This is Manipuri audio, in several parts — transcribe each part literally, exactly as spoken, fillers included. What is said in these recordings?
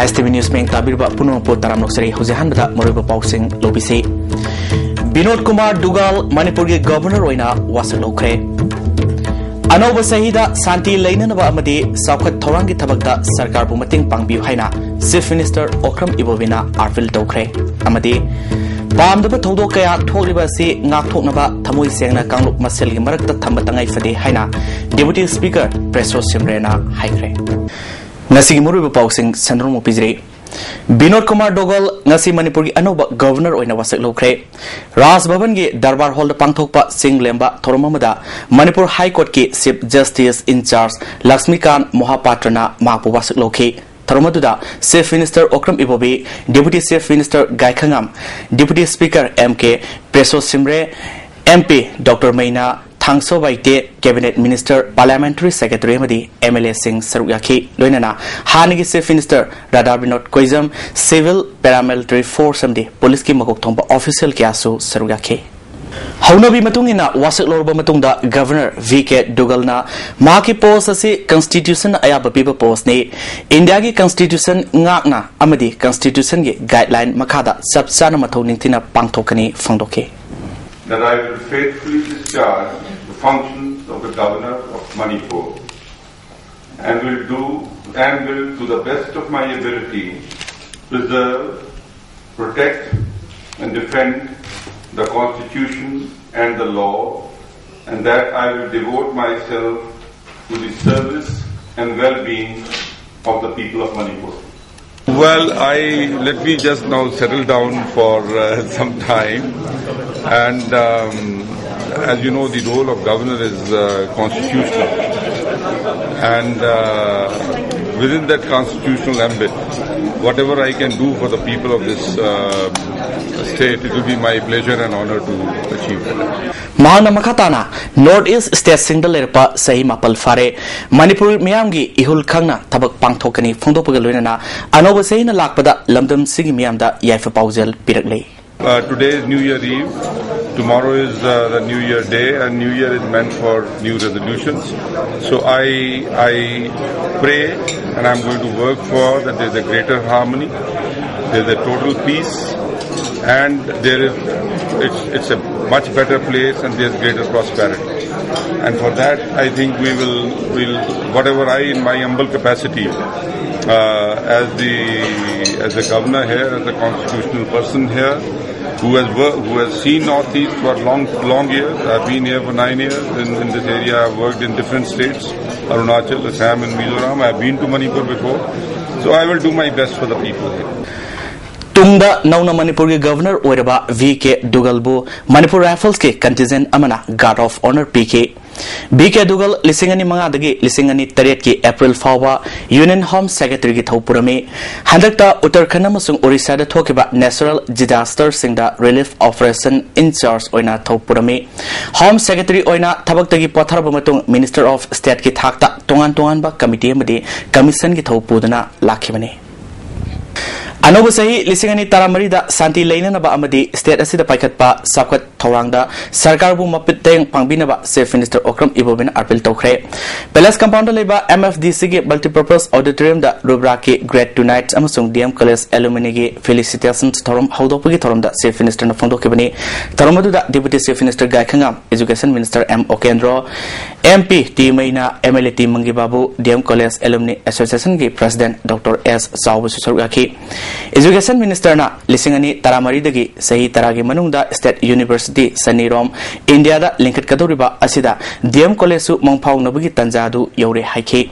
ꯑꯦꯁ ꯇꯤ ꯚꯤ ꯅ꯭ꯌꯨꯁ ꯃꯌꯦꯛ ꯇꯥꯕꯤꯔꯤꯕ ꯄꯨꯝꯅꯃꯛꯄꯨ ꯇꯔꯥꯝꯅ ꯑꯣꯛꯆꯔꯤ꯫ ꯍꯧꯖꯤꯛ ꯑꯍꯥꯟꯕꯗ ꯃꯔꯨꯑꯣꯏꯕ ꯄꯥꯎꯁꯤꯡ ꯂꯧꯕꯤꯁꯤ꯫ ꯕꯤꯅꯣꯗ ꯀꯨꯃꯥꯔ ꯗꯨꯒꯥꯜ ꯃꯅꯤꯄꯨꯔꯒꯤ ꯒꯚꯔꯅꯔ ꯑꯣꯏꯅ ꯋꯥꯁꯛ ꯂꯧꯈ꯭ꯔꯦ꯫ ꯑꯅꯧꯕ ꯆꯍꯤꯗ ꯁꯥꯟꯇꯤ ꯂꯩꯅꯅꯕ ꯑꯃꯗꯤ ꯆꯥꯎꯈꯠ ꯊꯧꯔꯥꯡꯒꯤ ꯊꯕꯛꯇ ꯁꯔꯀꯥꯔꯕꯨ ꯃꯇꯦꯡ ꯄꯥꯡꯕꯤꯌꯨ ꯍꯥꯏꯅ ꯆꯤꯐ ꯃꯤꯅꯤꯁꯇꯔ ꯑꯣꯀ꯭ꯔꯝ ꯏꯕꯣꯕꯤꯅ ꯑꯥꯄꯤꯜ ꯇꯧꯈ꯭ꯔꯦ꯫ ꯑꯃꯗꯤ ꯄꯥꯝꯗꯕ ꯊꯧꯗꯣꯛ ꯀꯌꯥ ꯊꯣꯛꯂꯤꯕ ꯑꯁꯤ ꯉꯥꯛꯊꯣꯛꯅꯕ ꯊꯃꯣꯏ ꯁꯦꯡꯅ ꯀꯥꯡꯂꯨꯞ ꯃꯁꯦꯜꯒꯤ ꯃꯔꯛꯇ ꯊꯝꯕ ꯇꯉꯥꯏ ꯐꯗꯦ ꯍꯥꯏꯅ ꯗꯦꯄꯨꯇꯤ ꯁ꯭ꯄꯤꯀꯔ ꯄ꯭ꯔꯦꯁꯣ ꯁꯤꯝꯔꯦꯅ ꯍꯥꯏꯈ꯭ꯔꯦ꯫ ꯉꯁꯤꯒꯤ ꯃꯔꯨꯑꯣꯏꯕ ꯄꯥꯎꯁꯤꯡ ꯁꯟꯗꯣꯛꯅ ꯄꯤꯖꯔꯤ꯫ ꯕꯤꯅꯣꯗ ꯀꯨꯃꯥꯔ ꯗꯨꯒꯥꯜ ꯉꯁꯤ ꯃꯅꯤꯄꯨꯔꯒꯤ ꯑꯅꯧꯕ ꯒꯚꯔꯅꯔ ꯑꯣꯏꯅ ꯋꯥꯁꯛ ꯂꯧꯈ꯭ꯔꯦ꯫ ꯔꯥꯖ ꯚꯕꯟꯒꯤ ꯗꯔꯕꯥꯔ ꯍꯣꯜꯗ ꯄꯥꯡꯊꯣꯛꯄ ꯆꯤꯡ ꯂꯦꯝꯕ ꯊꯧꯔꯝ ꯑꯃꯗ ꯃꯅꯤꯄꯨꯔ ꯍꯥꯏ ꯀꯣꯔꯠꯀꯤ chief justice in charge Lakshmikant ꯃꯣꯍꯥꯄꯥꯇ꯭ꯔꯅ ꯃꯍꯥꯛꯄꯨ ꯋꯥꯁꯛ ꯂꯧꯈꯤ꯫ ꯊꯧꯔꯝ ꯑꯗꯨꯗ chief minister Okram Ibobi, deputy chief minister Gaikhangam, deputy speaker M K Preshow Shimray, M P doctor Meina Thangso Baite, cabinet minister, parliamentary secretary ꯑꯃꯗꯤ ꯑꯦꯝ ꯑꯦꯜ ꯑꯦꯁꯤꯡ ꯁꯔꯨꯛ ꯌꯥꯈꯤ꯫ ꯂꯣꯏꯅꯅ ꯍꯥꯟꯅꯒꯤ chief minister Radha Binod Koijam, civil, paramilitary force ꯑꯃꯗꯤ ꯄꯨꯂꯤꯁꯀꯤ ꯃꯀꯣꯛ ꯊꯣꯡꯕ ꯑꯣꯐꯤꯁꯤꯌꯦꯜ ꯀꯌꯥꯁꯨ ꯁꯔꯨꯛ ꯌꯥꯈꯤ꯫ ꯍꯧꯅꯕꯤ ꯃꯇꯨꯡ ꯏꯟꯅ ꯋꯥꯁꯛ ꯂꯧꯔꯕ ꯃꯇꯨꯡꯗ ꯒꯚꯔꯅꯔ ꯚꯤ ꯀꯦ ꯗꯨꯒꯜꯅ ꯃꯍꯥꯛꯀꯤ ꯄꯣꯁ ꯑꯁꯤ ꯀꯟꯁꯇꯤꯇ꯭ꯌꯨꯁꯟꯅ ꯑꯌꯥꯕ ꯄꯤꯕ ꯄꯣꯁꯅꯤ, ꯏꯟꯗꯤꯌꯥꯒꯤ ꯀꯟꯁꯇꯤꯇ꯭ꯌꯨꯁꯟ ꯉꯥꯛꯅ ꯑꯃꯗꯤ ꯀꯟꯁꯇꯤꯇ꯭ꯌꯨꯁꯟꯒꯤ ꯒꯥꯏꯗꯂꯥꯏꯟ ꯃꯈꯥꯗ ꯆꯞ ꯆꯥꯅ ꯃꯊꯧ ꯅꯤꯡꯊꯤꯅ ꯄꯥꯡꯊꯣꯛꯀꯅꯤ ꯐꯣꯡꯗꯣꯛꯈꯤ꯫ That I will faithfully discharge the functions of the Governor of Manipur and will do and will, to the best of my ability, preserve, protect, and defend the Constitution and the law, and that I will devote myself to the service and well-being of the people of Manipur. Well, I let me just now settle down for uh, some time, and um, as you know, the role of governor is uh, constitutional, and uh, within that constitutional ambit, whatever I can do for the people of this uh, state, it will be my pleasure and honor to achieve that. ꯃꯍꯥꯛꯅ ꯃꯈꯥ ꯇꯥꯅ ꯅꯣꯔꯠ ꯏꯁ ꯁ꯭ꯇꯦꯠꯁꯤꯡꯗ ꯂꯩꯔꯛꯄ ꯆꯍꯤ ꯃꯥꯄꯜ ꯐꯥꯔꯦ, ꯃꯅꯤꯄꯨꯔ ꯃꯤꯌꯥꯝꯒꯤ ꯏꯍꯨꯜ ꯈꯪꯅ ꯊꯕꯛ ꯄꯥꯡꯊꯣꯛꯀꯅꯤ ꯐꯣꯡꯗꯣꯛꯄꯒ ꯂꯣꯏꯅꯅ ꯑꯅꯧꯕ ꯆꯍꯤꯅ ꯂꯥꯛꯄꯗ ꯂꯝꯗꯝꯁꯤꯒꯤ ꯃꯤꯌꯥꯝꯗ ꯌꯥꯏꯐ ꯄꯥꯎꯖꯦꯜ ꯄꯤꯔꯛꯂꯤ꯫ Uh, today is New Year Eve. Tomorrow is uh, the New Year Day, and New Year is meant for new resolutions. So I I pray, and I'm going to work for that. There's a greater harmony, there's a total peace, and there is it's it's a much better place, and there's greater prosperity. And for that, I think we will will whatever I, in my humble capacity, uh, as the as the governor here, as the constitutional person here, who has worked, who has seen Northeast for long, long years. I've been here for nine years in, in this area. I've worked in different states, Arunachal, Assam, and Mizoram. I've been to Manipur before, so I will do my best for the people here. ꯇꯨꯡꯗ ꯅꯧꯅ ꯃꯅꯤꯄꯨꯔꯒꯤ ꯒꯚꯔꯅꯔ ꯑꯣꯏꯔꯕ ꯚꯤ ꯀꯦ ꯗꯨꯒꯜꯕꯨ ꯃꯅꯤꯄꯨꯔ ꯔꯥꯏꯐꯜꯁꯀꯤ ꯀꯟꯇꯤꯟꯖꯦꯟ ꯑꯃꯅ ꯒꯥꯔꯗ ꯑꯣꯐ ꯑꯣꯅꯔ ꯄꯤꯈꯤ꯫ ꯚꯤ ꯀꯦ ꯗꯨꯒꯜ ꯂꯤꯁꯤꯡ ꯑꯅꯤ ꯃꯉꯥꯗꯒꯤ ꯂꯤꯁꯤꯡ ꯑꯅꯤ ꯇꯔꯦꯠꯀꯤ ꯑꯦꯄ꯭ꯔꯤꯜ ꯐꯥꯎꯕ ꯌꯨꯅꯤꯌꯟ ꯍꯣꯝ ꯁꯦꯀ꯭ꯔꯦꯇꯔꯤꯒꯤ ꯊꯧ ꯄꯨꯔꯝꯃꯤ꯫ ꯍꯟꯗꯛꯇ ꯎꯠꯇꯔꯈꯟꯗ ꯑꯃꯁꯨꯡ ꯑꯣꯔꯤꯁꯥꯗ ꯊꯣꯛꯈꯤꯕ ꯅꯦꯆꯔꯦꯜ ꯗꯤꯖꯥꯁꯇꯔꯁꯤꯡꯗ ꯔꯤꯂꯤꯐ ꯑꯣꯄꯔꯦꯁꯟ ꯏꯟ ꯆꯥꯔꯖ ꯑꯣꯏꯅ ꯊꯧ ꯄꯨꯔꯝꯃꯤ꯫ ꯍꯣꯝ ꯁꯦꯀ꯭ꯔꯦꯇꯔꯤ ꯑꯣꯏꯅ ꯊꯕꯛꯇꯒꯤ ꯄꯣꯊꯥꯔꯕ ꯃꯇꯨꯡ ꯃꯤꯅꯤꯁꯇꯔ ꯑꯣꯐ ꯁ꯭ꯇꯦꯠꯀꯤ ꯊꯥꯛꯇ ꯇꯣꯉꯥꯟ ꯇꯣꯉꯥꯟꯕ ꯀꯃꯤꯇꯤ ꯑꯃꯗꯤ ꯀꯃꯤꯁꯟꯒꯤ ꯊꯧ ꯄꯨꯗꯨꯅ ꯂꯥꯛꯈꯤꯕꯅꯤ꯫ ꯑꯅꯧꯕ ꯆꯍꯤ ꯂꯤꯁꯤꯡ ꯑꯅꯤ ꯇꯔꯥꯃꯔꯤꯗ ꯁꯥꯟꯇꯤ ꯂꯩꯅꯅꯕ ꯑꯃꯗꯤ ꯁ꯭ꯇꯦꯠ ꯑꯁꯤꯗ ꯄꯥꯏꯈꯠꯄ ꯆꯥꯎꯈꯠ ꯊꯧꯔꯥꯡꯗ ꯁꯔꯀꯥꯔꯕꯨ ꯃꯇꯦꯡ ꯄꯥꯡꯕꯤꯅꯕ ꯆꯤꯐ ꯃꯤꯅꯤꯁꯇꯔ ꯑꯣꯀ꯭ꯔꯝ ꯏꯕꯣꯕꯤꯅ ꯑꯥꯄꯤꯜ ꯇꯧꯈ꯭ꯔꯦ꯫ ꯄꯦꯂꯦꯁ ꯀꯝꯄꯥꯎꯟꯗ ꯂꯩꯕ ꯑꯦꯝ ꯑꯦꯐ ꯗꯤ ꯁꯤꯒꯤ ꯃꯜꯇꯤꯄꯔꯄꯁ ꯑꯣꯗꯤꯇꯣꯔꯤꯌꯝꯗ ꯔꯨꯕ꯭ꯔꯥꯛꯀꯤ ꯒ꯭ꯔꯦꯠ ꯇꯨꯅꯥꯏꯠ ꯑꯃꯁꯨꯡ ꯗꯤ ꯑꯦꯝ ꯀꯣꯂꯦꯖ ꯑꯦꯂꯨꯃꯤꯅꯤꯒꯤ ꯐꯤꯂꯤꯁꯤꯇꯦꯁꯟ ꯊꯧꯔꯝ ꯍꯧꯗꯣꯛꯄꯒꯤ ꯊꯧꯔꯝꯗ ꯆꯤꯐ ꯃꯤꯅꯤꯁꯇꯔꯅ ꯐꯣꯡꯗꯣꯛꯈꯤꯕꯅꯤ꯫ ꯊꯧꯔꯝ ꯑꯗꯨꯗ deputy chief minister Gaikhangam, education minister M Okendro, M P T Meina, M L A T ꯃꯪꯒꯤꯕꯥꯕꯨ, ꯗꯤ ꯑꯦꯝ ꯀꯣꯂꯦꯖ ꯑꯦꯂꯨꯃꯤꯅꯤ ꯑꯦꯁꯣꯁꯤꯌꯦꯁꯟꯒꯤ ꯄ꯭ꯔꯁꯤꯗꯦꯟꯠ ꯗꯣꯛꯇꯔ ꯑꯦꯁ ꯆꯥꯎꯕꯁꯨ ꯁꯔꯨꯛ ꯌꯥꯈꯤ꯫ ꯏꯖꯨꯀꯦꯁꯟ ꯃꯤꯅꯤꯁꯇꯔꯅ ꯂꯤꯁꯤꯡ ꯑꯅꯤ ꯇꯔꯥꯃꯔꯤꯗꯒꯤ ꯆꯍꯤ ꯇꯔꯥꯒꯤ ꯃꯅꯨꯡꯗ ꯁ꯭ꯇꯦꯠ ꯌꯨꯅꯤꯚꯔꯁꯤꯇꯤ ꯆꯅꯤꯔꯣꯝ ꯏꯟꯗꯤꯌꯥꯗ ꯂꯤꯡꯈꯠꯀꯗꯧꯔꯤꯕ ꯑꯁꯤꯗ ꯗꯤ ꯑꯦꯝ ꯀꯣꯂꯦꯖꯁꯨ ꯃꯪꯐꯥꯎꯅꯕꯒꯤ ꯇꯥꯟꯖꯥ ꯑꯗꯨ ꯌꯧꯔꯦ ꯍꯥꯏꯈꯤ꯫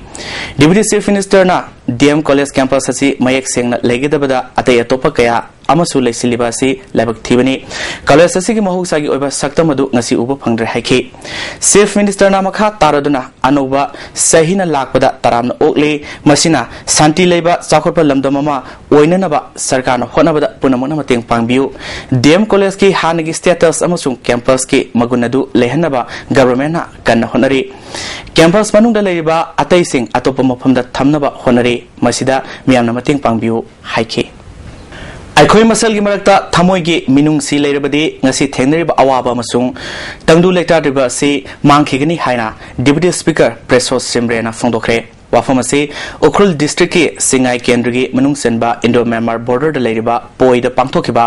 ꯗꯤꯄꯨꯇꯤ ꯆꯤꯐ ꯃꯤꯅꯤꯁꯇꯔꯅ ꯗꯤ ꯑꯦꯝ ꯀꯣꯂꯦꯖ ꯀꯦꯝꯄꯁ ꯑꯁꯤ ꯃꯌꯦꯛ ꯁꯦꯡꯅ ꯂꯩꯒꯗꯕꯗ ꯑꯇꯩ ꯑꯇꯣꯞꯄ ꯀꯌꯥ ꯑꯃꯁꯨ ꯂꯩꯁꯤꯜꯂꯤꯕ ꯑꯁꯤ ꯂꯥꯏꯕꯛ ꯊꯤꯕꯅꯤ꯫ ꯀꯣꯂꯦꯖ ꯑꯁꯤꯒꯤ ꯃꯍꯧꯁꯥꯒꯤ ꯑꯣꯏꯕ ꯁꯛꯇꯝ ꯑꯗꯨ ꯉꯁꯤ ꯎꯕ ꯐꯪꯗ꯭ꯔꯦ ꯍꯥꯏꯈꯤ꯫ ꯆꯤꯐ ꯃꯤꯅꯤꯁꯇꯔꯅ ꯃꯈꯥ ꯇꯥꯔꯗꯨꯅ ꯑꯅꯧꯕ ꯆꯍꯤꯅ ꯂꯥꯛꯄꯗ ꯇꯔꯥꯝꯅ ꯑꯣꯛꯂꯤ꯫ ꯃꯁꯤꯅ ꯁꯥꯟꯇꯤ ꯂꯩꯕ ꯆꯥꯎꯈꯠꯄ ꯂꯝꯗꯝ ꯑꯃ ꯑꯣꯏꯅꯅꯕ ꯁꯔꯀꯥꯔꯅ ꯍꯣꯠꯅꯕꯗ ꯄꯨꯝꯅꯃꯛꯅ ꯃꯇꯦꯡ ꯄꯥꯡꯕꯤꯌꯨ꯫ ꯗꯤ ꯑꯦꯝ ꯀꯣꯂꯦꯖꯀꯤ ꯍꯥꯟꯅꯒꯤ ꯁ꯭ꯇꯦꯇꯁ ꯑꯃꯁꯨꯡ ꯀꯦꯝꯄꯁꯀꯤ ꯃꯒꯨꯟ ꯑꯗꯨ ꯂꯩꯍꯟꯅꯕ ꯒꯚꯔꯟꯃꯦꯟꯠꯅ ꯀꯟꯅ ꯍꯣꯠꯅꯔꯤ꯫ ꯀꯦꯝꯄꯁ ꯃꯅꯨꯡꯗ ꯂꯩꯔꯤꯕ ꯑꯇꯩꯁꯤꯡ ꯑꯇꯣꯞꯄ ꯃꯐꯝꯗ ꯊꯝꯅꯕ ꯍꯣꯠꯅꯔꯤ꯫ ꯃꯁꯤꯗ ꯃꯤꯌꯥꯝꯅ ꯃꯇꯦꯡ ꯄꯥꯡꯕꯤꯌꯨ ꯍꯥꯏꯈꯤ꯫ ꯑꯩꯈꯣꯏ ꯃꯁꯦꯜꯒꯤ ꯃꯔꯛꯇ ꯊꯃꯣꯏꯒꯤ ꯃꯤꯅꯨꯡꯁꯤ ꯂꯩꯔꯕꯗꯤ ꯉꯁꯤ ꯊꯦꯡꯅꯔꯤꯕ ꯑꯋꯥꯕ ꯑꯃꯁꯨꯡ ꯇꯪꯗꯨ ꯂꯩꯇꯥꯗ꯭ꯔꯤꯕ ꯑꯁꯤ ꯃꯥꯡꯈꯤꯒꯅꯤ ꯍꯥꯏꯅ Deputy Speaker ꯄ꯭ꯔꯦꯁꯣꯠ ꯁꯤꯝꯔꯦꯅ ꯐꯣꯡꯗꯣꯛꯈ꯭ꯔꯦ꯫ ꯋꯥꯐꯝ ꯑꯁꯤ ꯎꯈ꯭ꯔꯨꯜ district ꯀꯤ ꯁꯤꯡꯉꯥꯏ ꯀꯦꯟꯗ꯭ꯔꯒꯤ ꯃꯅꯨꯡ ꯆꯟꯕ Indo Myanmar border ꯗ ꯂꯩꯔꯤꯕ ꯄꯣꯏꯗ ꯄꯥꯡꯊꯣꯛꯈꯤꯕ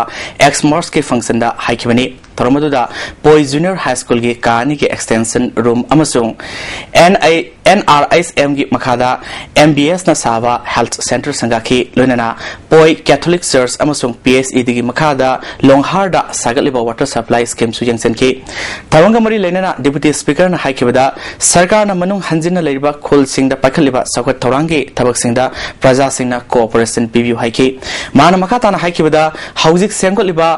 X March ꯀꯤ function ꯗ ꯍꯥꯏꯈꯤꯕꯅꯤ꯫ ꯊꯧꯔꯝ ꯑꯗꯨꯗ ꯄꯣꯏ Junior High School ꯒꯤ ꯀꯥ ꯑꯅꯤꯒꯤ extension room ꯑꯃꯁꯨꯡ N I N R H M ꯒꯤ ꯃꯈꯥꯗ M B S ꯅ ꯁꯥꯕ health centre ꯁꯪꯒꯥꯈꯤ꯫ ꯂꯣꯏꯅꯅ ꯄꯣꯏ Catholic Church ꯑꯃꯁꯨꯡ P H E D ꯒꯤ ꯃꯈꯥꯗ ꯂꯣꯡꯍꯥꯔꯗ ꯁꯥꯒꯠꯂꯤꯕ water supply scheme ꯁꯨ ꯌꯦꯡꯁꯤꯟꯈꯤ꯫ ꯊꯧꯔꯝꯒ ꯃꯔꯤ ꯂꯩꯅꯅ Deputy Speaker ꯅ ꯍꯥꯏꯈꯤꯕꯗ, ꯁꯔꯀꯥꯔꯅ ꯃꯅꯨꯡ ꯍꯟꯖꯤꯟꯅ ꯂꯩꯔꯤꯕ ꯈꯨꯜꯁꯤꯡꯗ ꯄꯥꯏꯈꯠꯂꯤꯕ ꯆꯥꯎꯈꯠ ꯊꯧꯔꯥꯡꯒꯤ ꯊꯕꯛꯁꯤꯡꯗ ꯄ꯭ꯔꯖꯥꯁꯤꯡꯅ cooperation ꯄꯤꯕꯤꯌꯨ ꯍꯥꯏꯈꯤ꯫ ꯃꯥꯅ ꯃꯈꯥ ꯇꯥꯅ ꯍꯥꯏꯈꯤꯕꯗ, ꯍꯧꯖꯤꯛ ꯁꯦꯝꯒꯠꯂꯤꯕ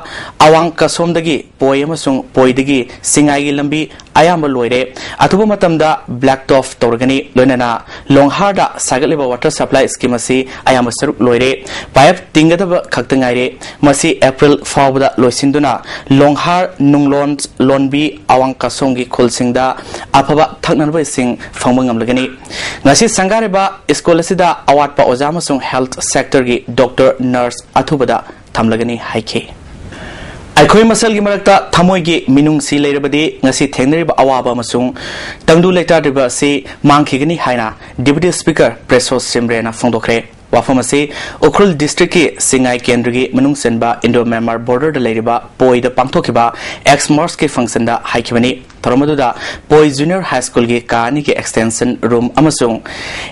ꯑꯋꯥꯡ ꯀꯁꯣꯝꯗꯒꯤ ꯄꯣꯏ ꯑꯃꯁꯨꯡ ꯄꯣꯏꯗꯒꯤ ꯁꯤꯡꯉꯥꯏꯒꯤ ꯂꯝꯕꯤ ꯑꯌꯥꯝꯕ ꯂꯣꯏꯔꯦ꯫ ꯑꯊꯨꯕ ꯃꯇꯝꯗ black top ꯇꯧꯔꯒꯅꯤ꯫ ꯂꯣꯏꯅꯅ ꯂꯣꯡꯍꯥꯔꯗ ꯁꯥꯒꯠꯂꯤꯕ water supply scheme ꯑꯁꯤ ꯑꯌꯥꯝꯕ ꯁꯔꯨꯛ ꯂꯣꯏꯔꯦ꯫ Pipe ꯇꯤꯡꯒꯗꯕ ꯈꯛꯇ ꯉꯥꯏꯔꯦ꯫ ꯃꯁꯤ April ꯐꯥꯎꯕꯗ ꯂꯣꯏꯁꯤꯟꯗꯨꯅ ꯂꯣꯡꯍꯥꯔ, ꯅꯨꯡꯂꯣꯟ, ꯂꯣꯟꯕꯤ, ꯑꯋꯥꯡ ꯀꯁꯣꯝꯒꯤ ꯈꯨꯜꯁꯤꯡꯗ ꯑꯐꯕ ꯊꯛꯅꯅꯕ ꯏꯁꯤꯡ ꯐꯪꯕ ꯉꯝꯂꯒꯅꯤ꯫ ꯉꯁꯤ ꯁꯪꯒꯥꯔꯤꯕ ꯁ꯭ꯀꯨꯜ ꯑꯁꯤꯗ ꯑꯋꯥꯠꯄ ꯑꯣꯖꯥ ꯑꯃꯁꯨꯡ health sector ꯒꯤ doctor, nurse ꯑꯊꯨꯕꯗ ꯊꯝꯂꯒꯅꯤ ꯍꯥꯏꯈꯤ꯫ ꯑꯩꯈꯣꯏ ꯃꯁꯦꯜꯒꯤ ꯃꯔꯛꯇ ꯊꯃꯣꯏꯒꯤ ꯃꯤꯅꯨꯡꯁꯤ ꯂꯩꯔꯕꯗꯤ ꯉꯁꯤ ꯊꯦꯡꯅꯔꯤꯕ ꯑꯋꯥꯕ ꯑꯃꯁꯨꯡ ꯇꯪꯗꯨ ꯂꯩꯇꯥꯗ꯭ꯔꯤꯕ ꯑꯁꯤ ꯃꯥꯡꯈꯤꯒꯅꯤ ꯍꯥꯏꯅ Deputy Speaker ꯄ꯭ꯔꯦꯁꯣꯠ ꯁꯤꯝꯔꯦꯅ ꯐꯣꯡꯗꯣꯛꯈ꯭ꯔꯦ꯫ ꯋꯥꯐꯝ ꯑꯁꯤ ꯎꯈ꯭ꯔꯨꯜ district ꯀꯤ ꯁꯤꯡꯉꯥꯏ ꯀꯦꯟꯗ꯭ꯔꯒꯤ ꯃꯅꯨꯡ ꯆꯟꯕ Indo Myanmar border ꯗ ꯂꯩꯔꯤꯕ ꯄꯣꯏꯗ ꯄꯥꯡꯊꯣꯛꯈꯤꯕ X March ꯀꯤ function ꯗ ꯍꯥꯏꯈꯤꯕꯅꯤ꯫ ꯊꯧꯔꯝ ꯑꯗꯨꯗ ꯄꯣꯏ Junior High School ꯒꯤ ꯀꯥ ꯑꯅꯤꯒꯤ extension room ꯑꯃꯁꯨꯡ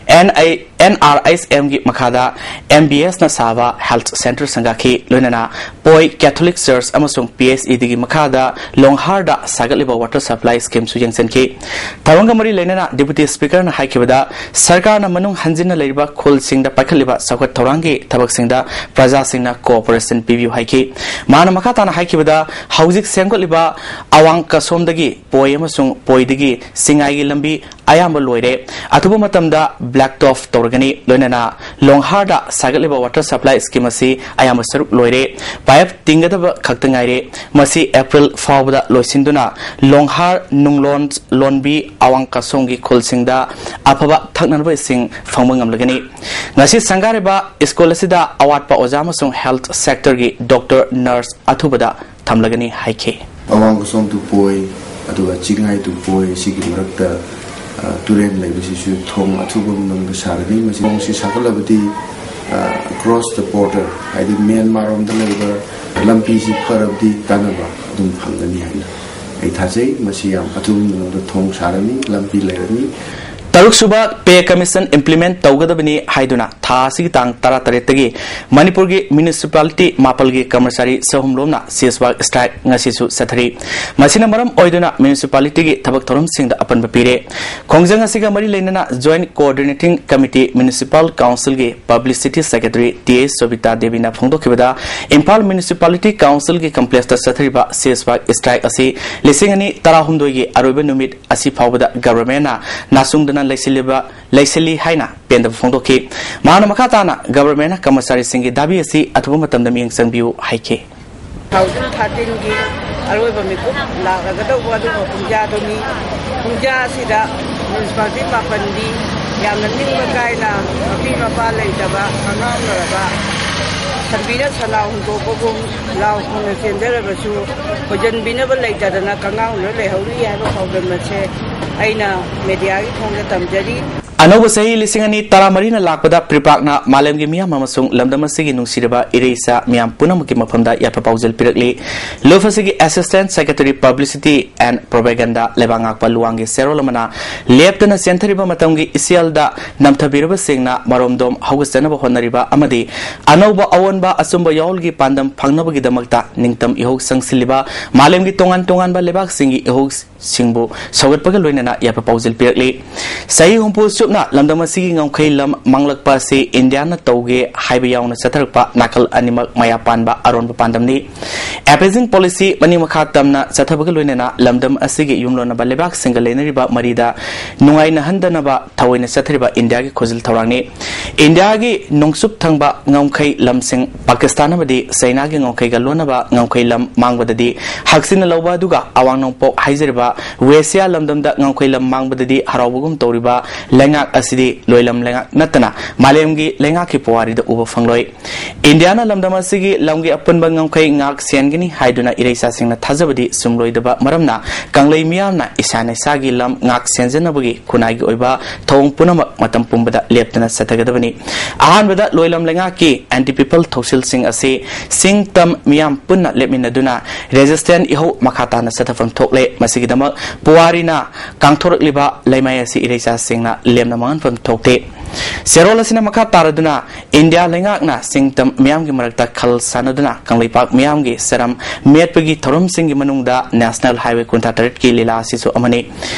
N I N R H M ꯒꯤ ꯃꯈꯥꯗ M B S ꯅ ꯁꯥꯕ health centre ꯁꯪꯒꯥꯈꯤ꯫ ꯂꯣꯏꯅꯅ ꯄꯣꯏ Catholic Church ꯑꯃꯁꯨꯡ P H E D ꯒꯤ ꯃꯈꯥꯗ ꯂꯣꯡꯍꯥꯔꯗ ꯁꯥꯒꯠꯂꯤꯕ water supply scheme ꯁꯨ ꯌꯦꯡꯁꯤꯟꯈꯤ꯫ ꯊꯧꯔꯝꯒ ꯃꯔꯤ ꯂꯩꯅꯅ Deputy Speaker ꯅ ꯍꯥꯏꯈꯤꯕꯗ, ꯁꯔꯀꯥꯔꯅ ꯃꯅꯨꯡ ꯍꯟꯖꯤꯟꯅ ꯂꯩꯔꯤꯕ ꯈꯨꯜꯁꯤꯡꯗ ꯄꯥꯏꯈꯠꯂꯤꯕ ꯆꯥꯎꯈꯠ ꯊꯧꯔꯥꯡꯒꯤ ꯊꯕꯛꯁꯤꯡꯗ ꯄ꯭ꯔꯖꯥꯁꯤꯡꯅ cooperation ꯄꯤꯕꯤꯌꯨ ꯍꯥꯏꯈꯤ꯫ ꯃꯥꯅ ꯃꯈꯥ ꯇꯥꯅ ꯍꯥꯏꯈꯤꯕꯗ, ꯍꯧꯖꯤꯛ ꯁꯦꯝꯒꯠꯂꯤꯕ ꯑꯋꯥꯡ ꯀꯁꯣꯝꯗꯒꯤ ꯄꯣꯏ ꯑꯃꯁꯨꯡ ꯄꯣꯏꯗꯒꯤ ꯁꯤꯡꯉꯥꯏꯒꯤ ꯂꯝꯕꯤ ꯑꯌꯥꯝꯕ ꯂꯣꯏꯔꯦ꯫ ꯑꯊꯨꯕ ꯃꯇꯝꯗ black top ꯇꯧꯔꯒꯅꯤ꯫ ꯂꯣꯏꯅꯅ ꯂꯣꯡꯍꯥꯔꯗ ꯁꯥꯒꯠꯂꯤꯕ water supply scheme ꯑꯁꯤ ꯑꯌꯥꯝꯕ ꯁꯔꯨꯛ ꯂꯣꯏꯔꯦ꯫ Pipe ꯇꯤꯡꯒꯗꯕ ꯈꯛꯇ ꯉꯥꯏꯔꯦ꯫ ꯃꯁꯤ April ꯐꯥꯎꯕꯗ ꯂꯣꯏꯁꯤꯟꯗꯨꯅ ꯂꯣꯡꯍꯥꯔ, ꯅꯨꯡꯂꯣꯟ, ꯂꯣꯟꯕꯤ, ꯑꯋꯥꯡ ꯀꯥꯁꯣꯡꯒꯤ ꯈꯨꯜꯁꯤꯡꯗ ꯑꯐꯕ ꯊꯛꯅꯅꯕ ꯏꯁꯤꯡ ꯐꯪꯕ ꯉꯝꯂꯒꯅꯤ꯫ ꯉꯁꯤ ꯁꯪꯒꯥꯔꯤꯕ ꯁ꯭ꯀꯨꯜ ꯑꯁꯤꯗ ꯑꯋꯥꯠꯄ ꯑꯣꯖꯥ ꯑꯃꯁꯨꯡ health sectorꯒꯤ doctor, nurse ꯑꯊꯨꯕꯗ ꯊꯝꯂꯒꯅꯤ ꯍꯥꯏꯈꯤ꯫ ꯑꯋꯥꯡ ꯀꯁꯣꯡ ꯇꯨꯄꯣꯏ, ꯑꯗꯨꯒ ꯆꯤꯡꯉꯥꯏ ꯇꯨꯄꯣꯏ, ꯁꯤꯒꯤ ꯃꯔꯛꯇ, ꯑ, ꯇꯨꯔꯦꯟ ꯂꯩꯕꯁꯤꯁꯨ ꯊꯣꯡ ꯑꯊꯨꯕ ꯃꯅꯨꯡꯗ ꯁꯥꯔꯅꯤ꯫ ꯃꯁꯤ ꯊꯣꯡꯁꯤ ꯁꯥꯒꯠꯂꯕꯗꯤ, ꯑ, across the border, ꯍꯥꯏꯗꯤ ꯃ꯭ꯌꯥꯟꯃꯥꯔ ꯔꯣꯝꯗ ꯂꯩꯕ ꯂꯝꯕꯤꯁꯤ ꯐꯔꯕꯗꯤ ꯀꯥꯟꯅꯕ ꯑꯗꯨꯝ ꯐꯪꯒꯅꯤ ꯍꯥꯏꯅ ꯑꯩ ꯊꯥꯖꯩ꯫ ꯃꯁꯤ ꯌꯥꯝ ꯑꯊꯨꯕ ꯃꯅꯨꯡꯗ ꯊꯣꯡ ꯁꯥꯔꯅꯤ, ꯂꯝꯕꯤ ꯂꯩꯔꯅꯤ꯫ ꯇꯔꯨꯛ ꯁꯨꯕ pay commission implement ꯇꯧꯒꯗꯕꯅꯤ ꯍꯥꯏꯗꯨꯅ ꯊꯥ ꯑꯁꯤꯒꯤ ꯇꯥꯡ ꯇꯔꯥꯇꯔꯦꯠꯇꯒꯤ ꯃꯅꯤꯄꯨꯔꯒꯤ municipality ꯃꯥꯄꯜꯒꯤ ꯀꯔꯃꯆꯥꯔꯤ ꯆꯍꯨꯝ ꯂꯣꯝꯅ ceasefire strike ꯉꯁꯤꯁꯨ ꯆꯠꯊꯔꯤ꯫ ꯃꯁꯤꯅ ꯃꯔꯝ ꯑꯣꯏꯗꯨꯅ municipalityꯒꯤ ꯊꯕꯛ ꯊꯧꯔꯝꯁꯤꯡꯗ ꯑꯄꯟꯕ ꯄꯤꯔꯦ꯫ ꯈꯣꯡꯖꯪ ꯑꯁꯤꯒ ꯃꯔꯤ ꯂꯩꯅꯅ Joint Coordinating Committee Municipal Councilꯒꯤ Publicity Secretary T S Sobita ꯗꯦꯕꯤꯅ ꯐꯣꯡꯗꯣꯛꯈꯤꯕꯗ, ꯏꯝꯐꯥꯜ Municipality Councilꯒꯤ complexꯇ ꯆꯠꯊꯔꯤꯕ ceasefire strike ꯑꯁꯤ ꯂꯤꯁꯤꯡ ꯑꯅꯤ ꯇꯔꯥꯍꯨꯝꯗꯣꯏꯒꯤ ꯑꯔꯣꯏꯕ ꯅꯨꯃꯤꯠ ꯑꯁꯤ ꯐꯥꯎꯕꯗ governmentꯅ ꯅꯥꯆꯨꯡꯗꯅ ꯂꯩꯁꯤꯜꯂꯤꯕ, ꯂꯩꯁꯤꯜꯂꯤ ꯍꯥꯏꯅ ꯄꯦꯟꯗꯕ ꯐꯣꯡꯗꯣꯛꯈꯤ꯫ ꯃꯍꯥꯛꯅ ꯃꯈꯥ ꯇꯥꯅ governmentꯅ ꯀꯔꯃꯆꯥꯔꯤꯁꯤꯡꯒꯤ ꯗꯥꯕꯤ ꯑꯁꯤ ꯑꯊꯨꯕ ꯃꯇꯝꯗ ꯃꯤꯠꯌꯦꯡ ꯆꯪꯕꯤꯌꯨ ꯍꯥꯏꯈꯤ꯫ Two thousand thirteenꯒꯤ ꯑꯔꯣꯏꯕ ꯃꯤꯀꯨꯞ ꯂꯥꯛꯂꯒꯗꯧꯕ ꯑꯗꯨꯒꯨꯝꯕ ꯄꯨꯡꯖꯥꯗꯨꯅꯤ꯫ ꯄꯨꯡꯖꯥ ꯑꯁꯤꯗ municipality ꯃꯥꯄꯟꯗꯤ ꯌꯥꯝꯅ ꯅꯤꯡꯕ ꯀꯥꯏꯅ ꯃꯄꯤ ꯃꯄꯥ ꯂꯩꯇꯕ, ꯀꯉꯥꯎꯅꯔꯕ, ꯁꯟꯕꯤꯅ ꯁꯟꯅꯥꯎ ꯍꯨꯟꯗꯣꯛꯄꯒꯨꯝ ꯂꯥꯎ ꯈꯣꯡꯅ ꯆꯦꯟꯖꯔꯕꯁꯨ, ꯈꯣꯏꯖꯟꯕꯤꯅꯕ ꯂꯩꯇꯗꯅ ꯀꯉꯥꯎꯅ ꯂꯩꯍꯧꯔꯤ ꯍꯥꯏꯕ ꯄꯥꯎꯗꯝ ꯑꯁꯦ ꯑꯩꯅ mediaꯒꯤ ꯊꯣꯡꯗ ꯇꯝꯖꯔꯤ꯫ ꯑꯅꯧꯕ ꯆꯍꯤ ꯂꯤꯁꯤꯡ ꯑꯅꯤ ꯇꯔꯥꯃꯔꯤꯅ ꯂꯥꯛꯄꯗ ꯄ꯭ꯔꯤꯄꯥꯛꯅ ꯃꯥꯂꯦꯝꯒꯤ ꯃꯤꯌꯥꯝ ꯑꯃꯁꯨꯡ ꯂꯝꯗꯝ ꯑꯁꯤꯒꯤ ꯅꯨꯡꯁꯤꯔꯕ ꯏꯔꯩ ꯏꯆꯥ ꯃꯤꯌꯥꯝ ꯄꯨꯝꯅꯃꯛꯀꯤ ꯃꯐꯝꯗ ꯌꯥꯏꯐ ꯄꯥꯎꯖꯦꯜ ꯄꯤꯔꯛꯂꯤ꯫ ꯂꯨꯞ ꯑꯁꯤꯒꯤ Assistant Secretary Publicity and Propaganda ꯂꯩꯕꯥꯛ ꯉꯥꯛꯄ ꯂꯨꯋꯥꯡꯒꯤ ꯆꯦꯔꯣꯜ ꯑꯃꯅ ꯂꯦꯞꯇꯅ ꯆꯦꯟꯊꯔꯤꯕ ꯃꯇꯝꯒꯤ ꯏꯆꯦꯜꯗ ꯅꯝꯊꯕꯤꯔꯕꯁꯤꯡꯅ ꯃꯔꯣꯝꯗꯣꯝ ꯍꯧꯒꯠꯆꯅꯕ ꯍꯣꯠꯅꯔꯤꯕ ꯑꯃꯗꯤ ꯑꯅꯧꯕ ꯑꯑꯣꯟꯕ ꯑꯆꯨꯝꯕ ꯌꯥꯑꯣꯜꯒꯤ ꯄꯥꯟꯗꯝ ꯐꯪꯅꯕꯒꯤꯗꯃꯛꯇ ꯅꯤꯡꯇꯝ ꯏꯍꯧ ꯆꯪꯁꯤꯜꯂꯤꯕ ꯃꯥꯂꯦꯝꯒꯤ ꯇꯣꯉꯥꯟ ꯇꯣꯉꯥꯟꯕ ꯂꯩꯕꯥꯛꯁꯤꯡꯒꯤ ꯏꯍꯧꯁꯤꯡꯕꯨ ꯁꯧꯒꯠꯄꯒ ꯂꯣꯏꯅꯅ ꯌꯥꯏꯐ ꯄꯥꯎꯖꯦꯜ ꯄꯤꯔꯛꯂꯤ꯫ ꯆꯍꯤ ꯍꯨꯝꯐꯨ ꯅ ꯂꯝꯗꯝ ꯑꯁꯤꯒꯤ ꯉꯝꯈꯩ ꯂꯝ ꯃꯥꯡꯂꯛꯄ ꯑꯁꯤ ꯏꯟꯗꯤꯌꯥꯅ ꯇꯧꯒꯦ ꯍꯥꯏꯕ ꯌꯥꯎꯅ ꯆꯠꯊꯔꯛꯄ ꯅꯥꯀꯜ ꯑꯅꯤꯃꯛ ꯃꯌꯥ ꯄꯥꯟꯕ ꯑꯔꯣꯟꯕ ꯄꯥꯟꯗꯝꯅꯤ꯫ ꯑꯦꯄꯦꯖꯤꯡ ꯄꯣꯂꯤꯁꯤ ꯃꯅꯤꯡ ꯃꯈꯥ ꯇꯝꯅ ꯆꯠꯊꯕꯒ ꯂꯣꯏꯅꯅ ꯂꯝꯗꯝ ꯑꯁꯤꯒꯤ ꯌꯨꯝꯂꯣꯟꯅꯕ ꯂꯩꯕꯥꯛꯁꯤꯡꯒ ꯂꯩꯅꯔꯤꯕ ꯃꯔꯤꯗ ꯅꯨꯡꯉꯥꯏꯅꯍꯟꯗꯅꯕ ꯊꯑꯣꯏꯅ ꯆꯠꯊꯔꯤꯕ ꯏꯟꯗꯤꯌꯥꯒꯤ ꯈꯨꯖꯤꯜ ꯊꯧꯔꯥꯡꯅꯤ꯫ ꯏꯟꯗꯤꯌꯥꯒꯤ ꯅꯣꯡꯆꯨꯞ ꯊꯪꯕ ꯉꯝꯈꯩ ꯂꯝꯁꯤꯡ ꯄꯥꯀꯤꯁꯇꯥꯟ ꯑꯃꯗꯤ ꯆꯩꯅꯥꯒꯤ ꯉꯝꯈꯩꯒ ꯂꯣꯟꯅꯕ ꯉꯝꯈꯩ ꯂꯝ ꯃꯥꯡꯕꯗꯗꯤ ꯍꯛꯆꯤꯟꯅ ꯂꯧꯕ, ꯑꯗꯨꯒ ꯑꯋꯥꯡ ꯅꯣꯡꯄꯣꯛ ꯍꯥꯏꯖꯔꯤꯕ ꯋꯦꯁꯤꯌꯥ ꯂꯝꯗꯝꯗ ꯉꯝꯈꯩ ꯂꯝ ꯃꯥꯡꯕꯗꯗꯤ ꯍꯔꯥꯎꯕꯒꯨꯝ ꯇꯧꯔꯤꯕ ꯂꯩꯉꯥꯛ ꯑꯁꯤꯗꯤ ꯂꯣꯏꯂꯝ ꯂꯩꯉꯥꯛ ꯅꯠꯇꯅ ꯃꯥꯂꯦꯝꯒꯤ ꯂꯩꯉꯥꯛꯀꯤ ꯄꯨꯋꯥꯔꯤꯗ ꯎꯕ ꯐꯪꯂꯣꯏ꯫ ꯏꯟꯗꯤꯌꯥꯅ ꯂꯝꯗꯝ ꯑꯁꯤꯒꯤ ꯂꯝꯒꯤ ꯑꯄꯨꯟꯕ ꯉꯝꯈꯩ ꯉꯥꯛ ꯁꯦꯟꯒꯅꯤ ꯍꯥꯏꯗꯨꯅ ꯏꯔꯩꯆꯥꯁꯤꯡꯅ ꯊꯥꯖꯕꯗꯤ ꯆꯨꯝꯂꯣꯏꯗꯕ ꯃꯔꯝꯅ, ꯀꯪꯂꯩ ꯃꯤꯌꯥꯝꯅ ꯏꯁꯥꯅ ꯏꯁꯥꯒꯤ ꯂꯝ ꯉꯥꯛ ꯁꯦꯟꯖꯅꯕꯒꯤ ꯈꯨꯟꯅꯥꯏꯒꯤ ꯑꯣꯏꯕ ꯊꯧꯑꯣꯡ ꯄꯨꯝꯅꯃꯛ ꯃꯇꯝ ꯄꯨꯝꯕꯗ ꯂꯦꯞꯇꯅ ꯆꯠꯊꯒꯗꯕꯅꯤ꯫ ꯑꯍꯥꯟꯕꯗ ꯂꯣꯏꯂꯝ ꯂꯩꯉꯥꯛꯀꯤ ꯑꯦꯟꯇꯤ ꯄꯤꯄꯜ ꯊꯧꯁꯤꯜꯁꯤꯡ ꯑꯁꯤ ꯁꯤꯡ ꯇꯝ ꯃꯤꯌꯥꯝ ꯄꯨꯟꯅ ꯂꯦꯞꯃꯤꯟꯅꯗꯨꯅ ꯔꯦꯖꯤꯁꯇꯦꯟ ꯏꯍꯧ ꯃꯈꯥ ꯇꯥꯅ ꯆꯠꯊꯐꯝ ꯊꯣꯛꯂꯦ꯫ ꯃꯁꯤꯒꯤꯗꯃꯛ ꯄꯨꯋꯥꯔꯤꯅ ꯀꯥꯡꯊꯣꯔꯛꯂꯤꯕ ꯂꯩꯃꯥꯏ ꯑꯁꯤ ꯏꯔꯩꯆꯥꯁꯤꯡꯅ ꯂꯦꯝꯅ ꯃꯥꯡꯍꯟꯐꯝ ꯊꯣꯛꯇꯦ꯫ ꯆꯦꯔꯣꯜ ꯑꯁꯤꯅ ꯃꯈꯥ ꯇꯥꯔꯗꯨꯅ ꯏꯟꯗꯤꯌꯥ ꯂꯩꯉꯥꯛꯅ ꯆꯤꯡꯇꯝ ꯃꯤꯌꯥꯝꯒꯤ ꯃꯔꯛꯇ ꯈꯜ ꯁꯥꯟꯅꯗꯨꯅ ꯀꯪꯂꯩꯄꯥꯛ ꯃꯤꯌꯥꯝꯒꯤ ꯆꯔꯝ ꯃꯦꯠꯄꯒꯤ ꯊꯧꯔꯝꯁꯤꯡꯒꯤ ꯃꯅꯨꯡꯗ ꯅꯦꯁꯅꯦꯜ ꯍꯥꯏꯋꯦ ꯀꯨꯟꯊ꯭ꯔꯥ ꯇꯔꯦꯠꯀꯤ ꯂꯤꯂꯥ ꯑꯁꯤꯁꯨ ꯑꯃꯅꯤ꯫